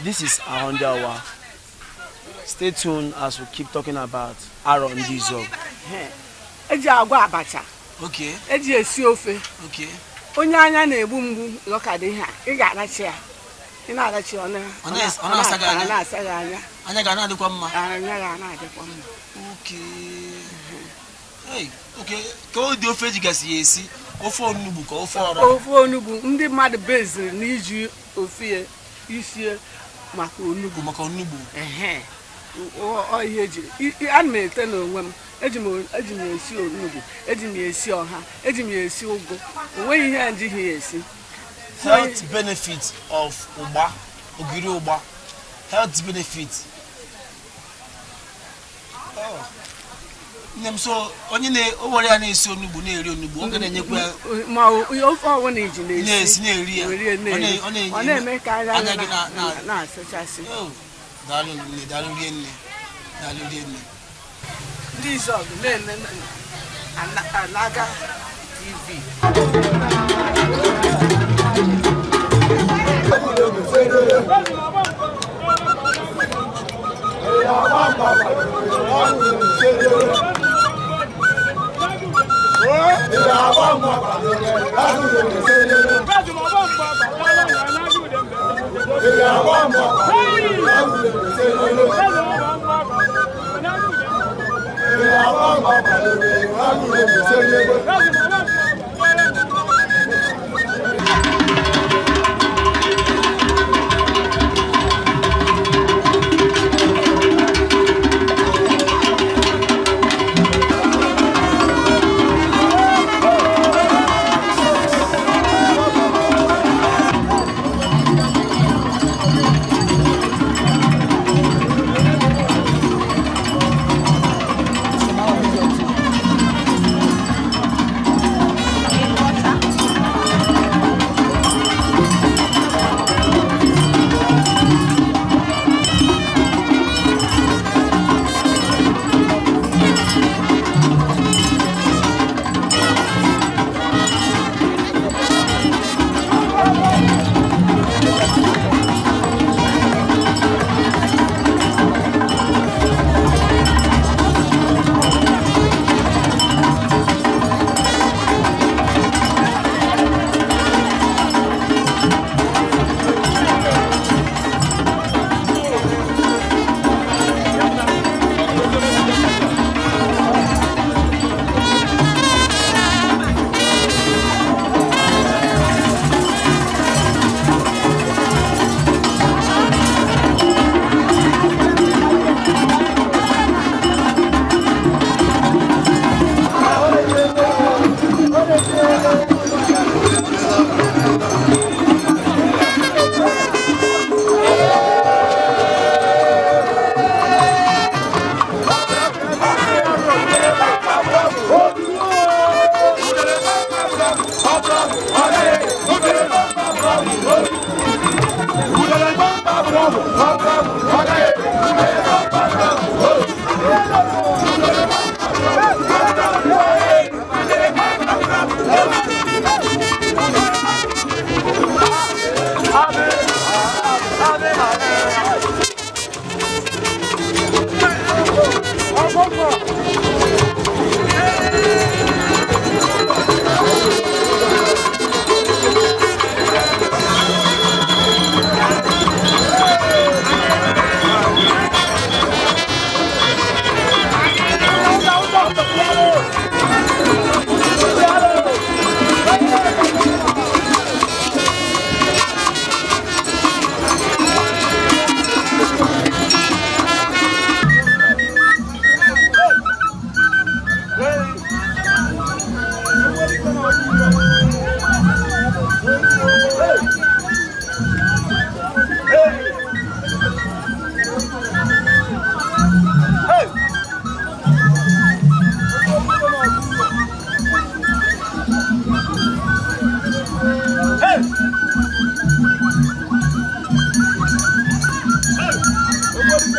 This is Ahondiawa. Stay tuned as we keep talking about Arondizuogu. Eji agwa abacha. Okay. Eji esi ofe. Okay. Onye anya na-egbu mgbu lọkadị ihe a, ị ga-arachi ya. Ị na-arachi ọ Ọ na-asa gị anya? Ọ na-asa gị anya. Anya ga na-adịkwa mma. Anya ga na-adịkwa mma. Okay. Hey, okay. Ka ọ dị ofe ejigasị ya esi, ofe onugbu ka ofe ọra. Ofe onugbu ndị mmadụ beziri n'iji ofe ya isie maka onugbu. Maka onugbu. Ehe. Ọ ihe eji ana m ete n'onwe m. Eji m esi onugbu, eji m esi ọha, eji m esi ụgụ. O nweghị ihe ejighị ya esi. Health benefit of ụgba, ogiri ụgba. Health benefit. Oh. Nne m, so onye na o were ya na-esi onugbu na-eri onugbu, ọ ga na-enyekwa ya ma ofe ọbụla iji na-esi na-eri ya. were ya na-eri. Ọ Ọ na-eme ka anya anya gị na-asachasị. Oh, daalụ nne, daalụ rie nne. Daalụ rie nne. Ndị Izọgụ na-ene Alaga TV.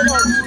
Oh!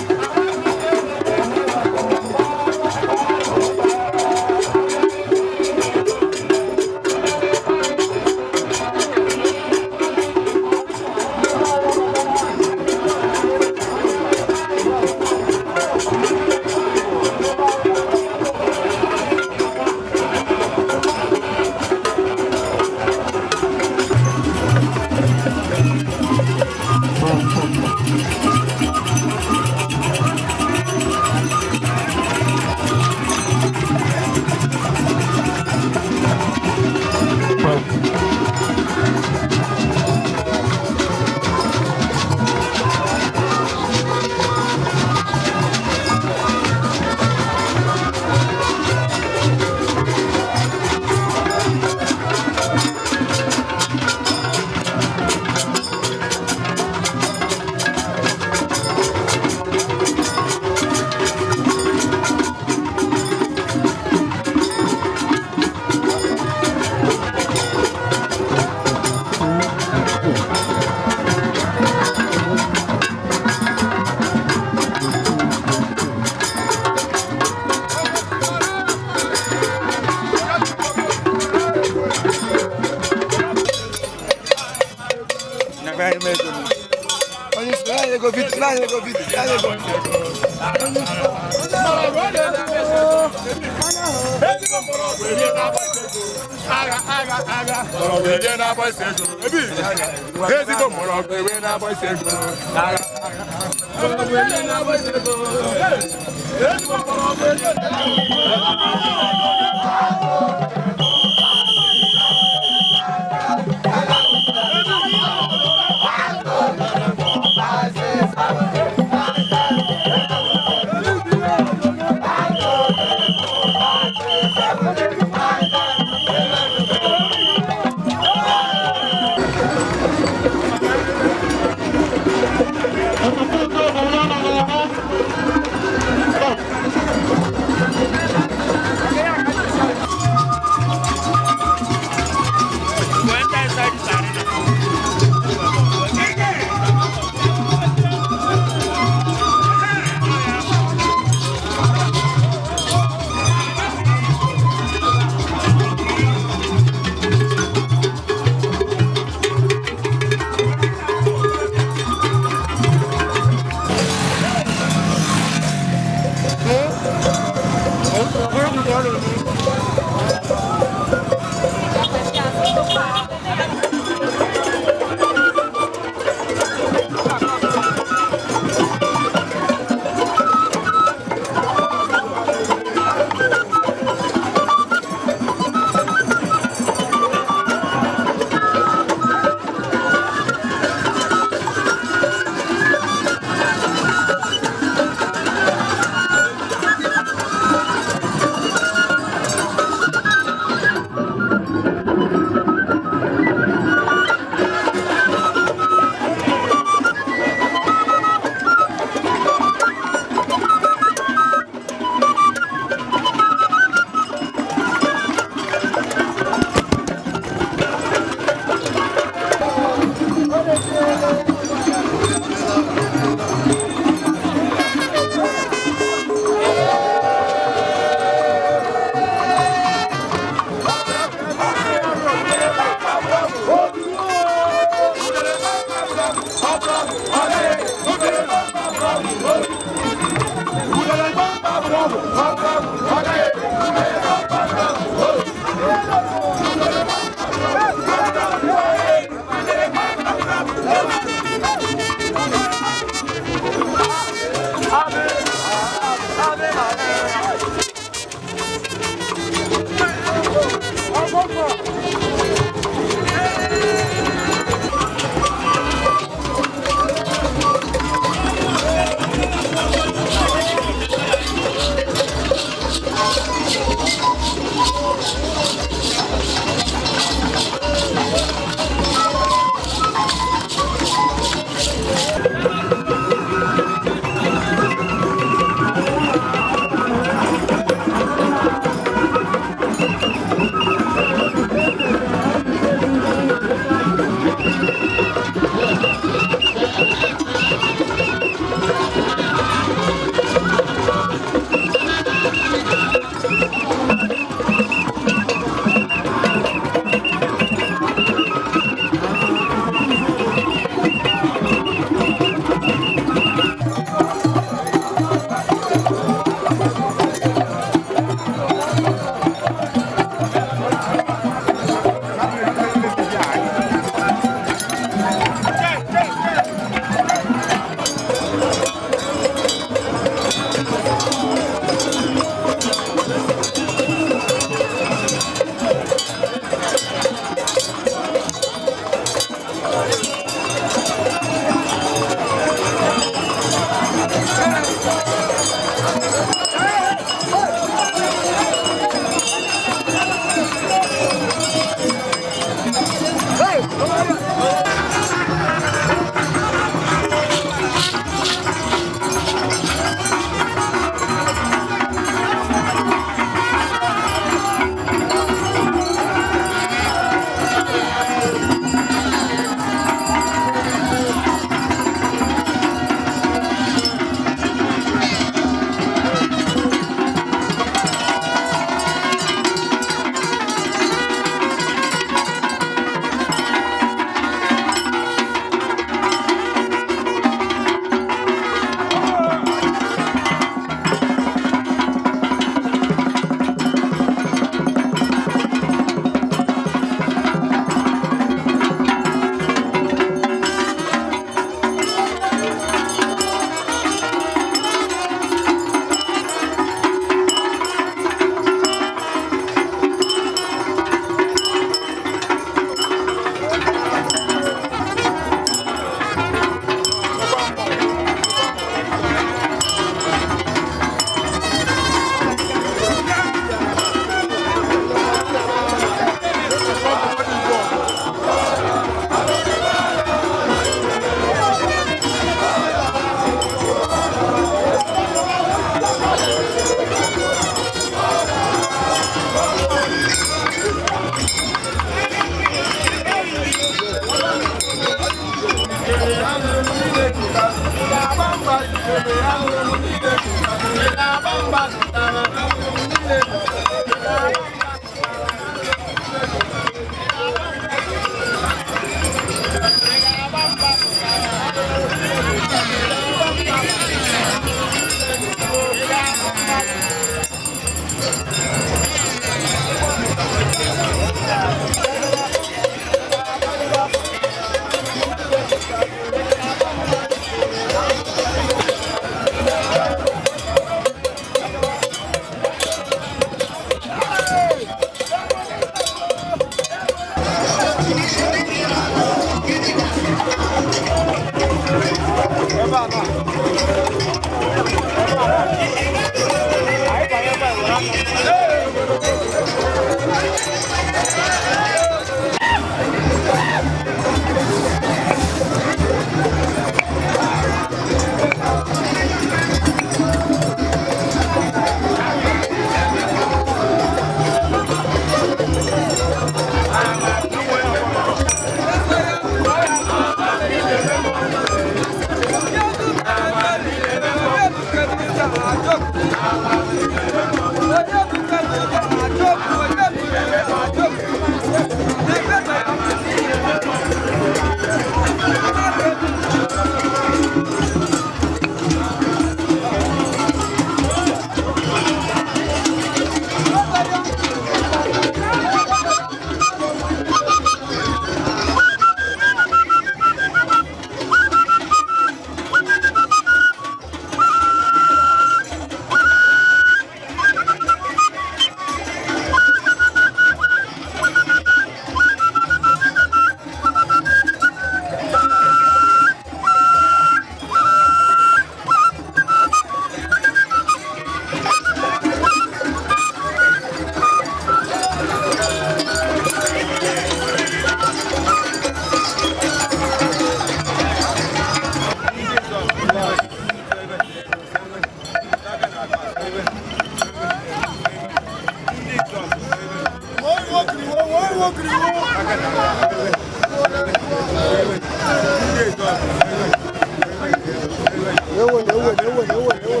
Ewo, ewo, ewo, ewo, ewo.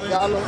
Daalụ.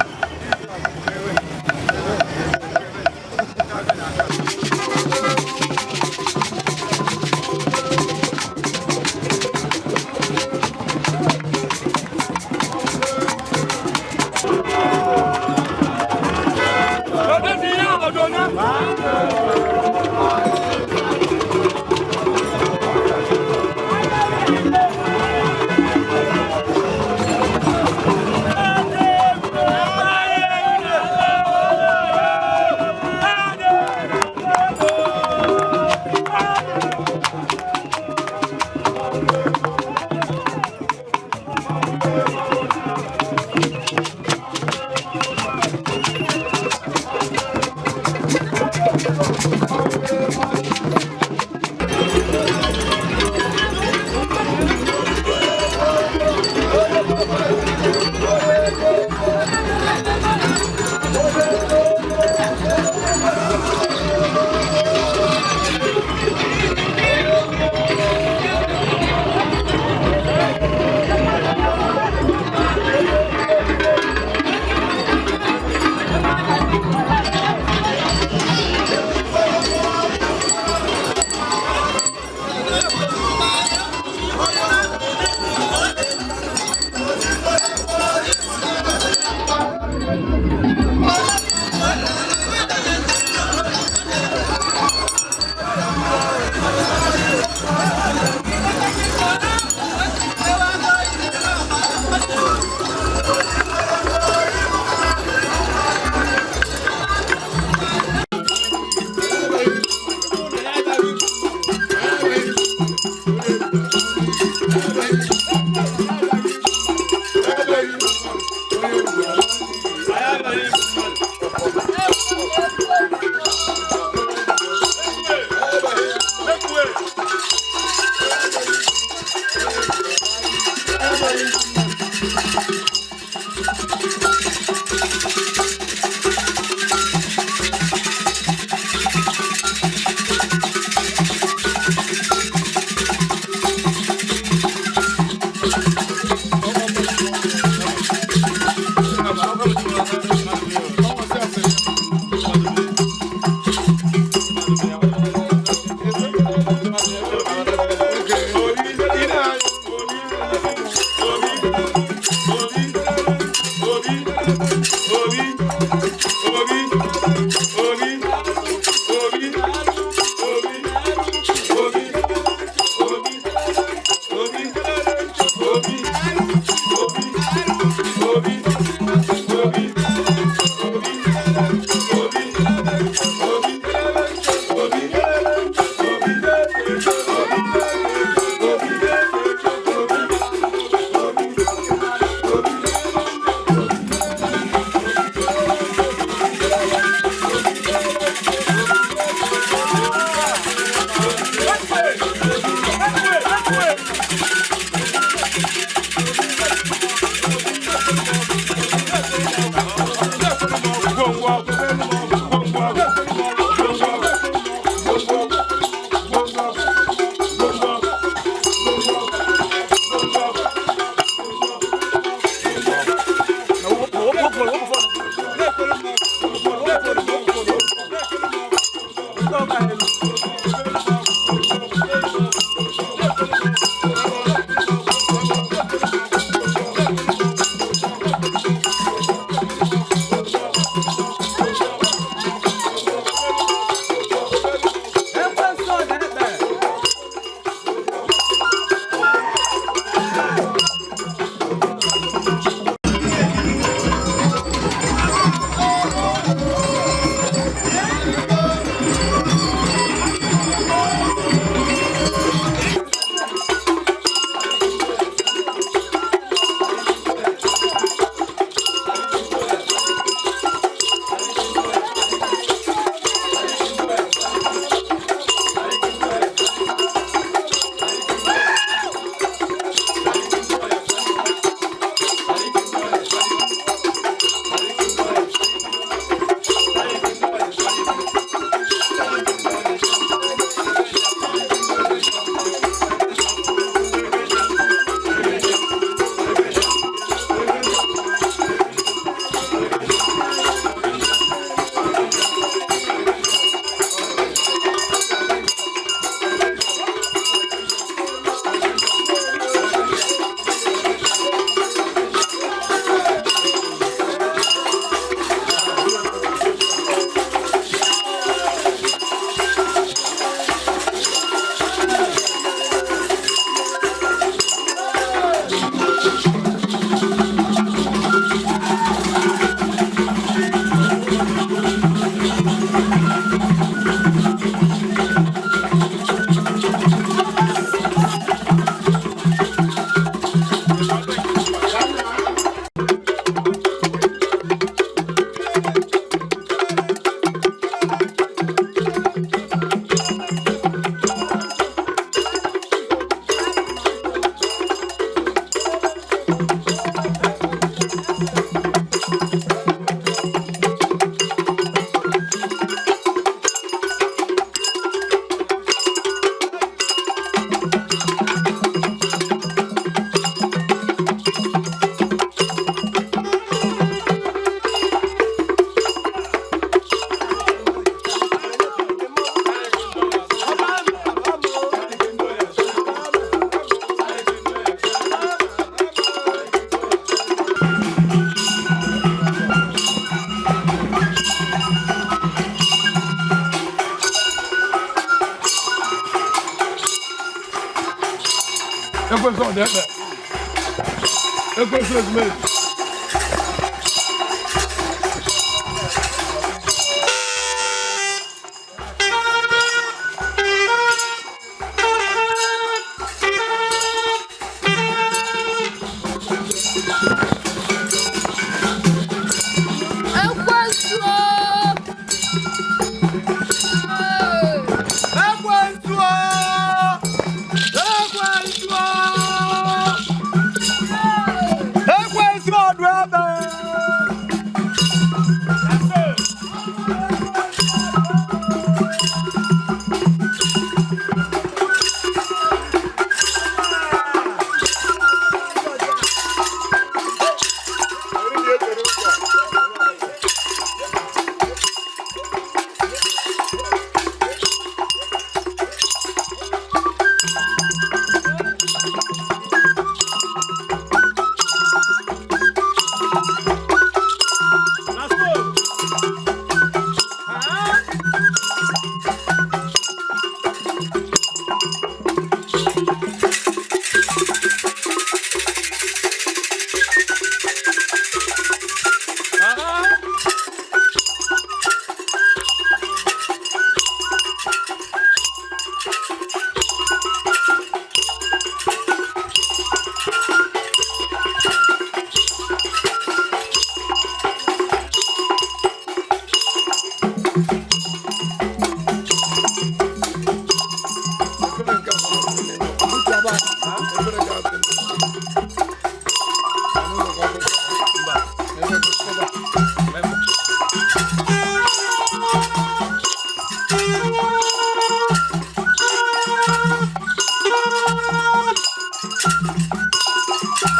Ekwensu ọdụ ekpe. Ekwensu ezumezu. Ekwensu o! Ekwensu o! Ekwensu o! Ekwensu ọdụ ekpe.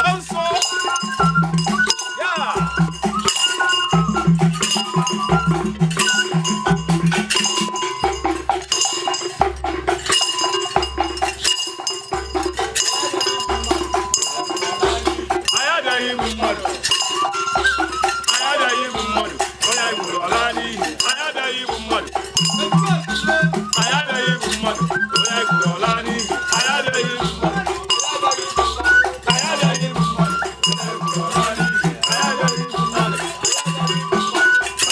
Ọsọ! Ya! Anyị abịaghị igbu mmadụ. Anyị abịaghị igbu mmadụ. Onye anyị gburu ọ laa n'iyi. Anyị abịaghị igbu mmadụ. Anyị abịaghị igbu mmadụ. Onye anyị gburu ọ laa n'iyi. Anyị abịaghị igbu mmadụ. Anyị abịaghị igbu mmadụ. Onye anyị gburu ọ laa n'iyi. Anyị abịaghị igbu mmadụ. Anyị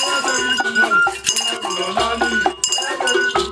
abịaghị igbu mmadụ. Onye anyị gburu ọ laa n'iyi.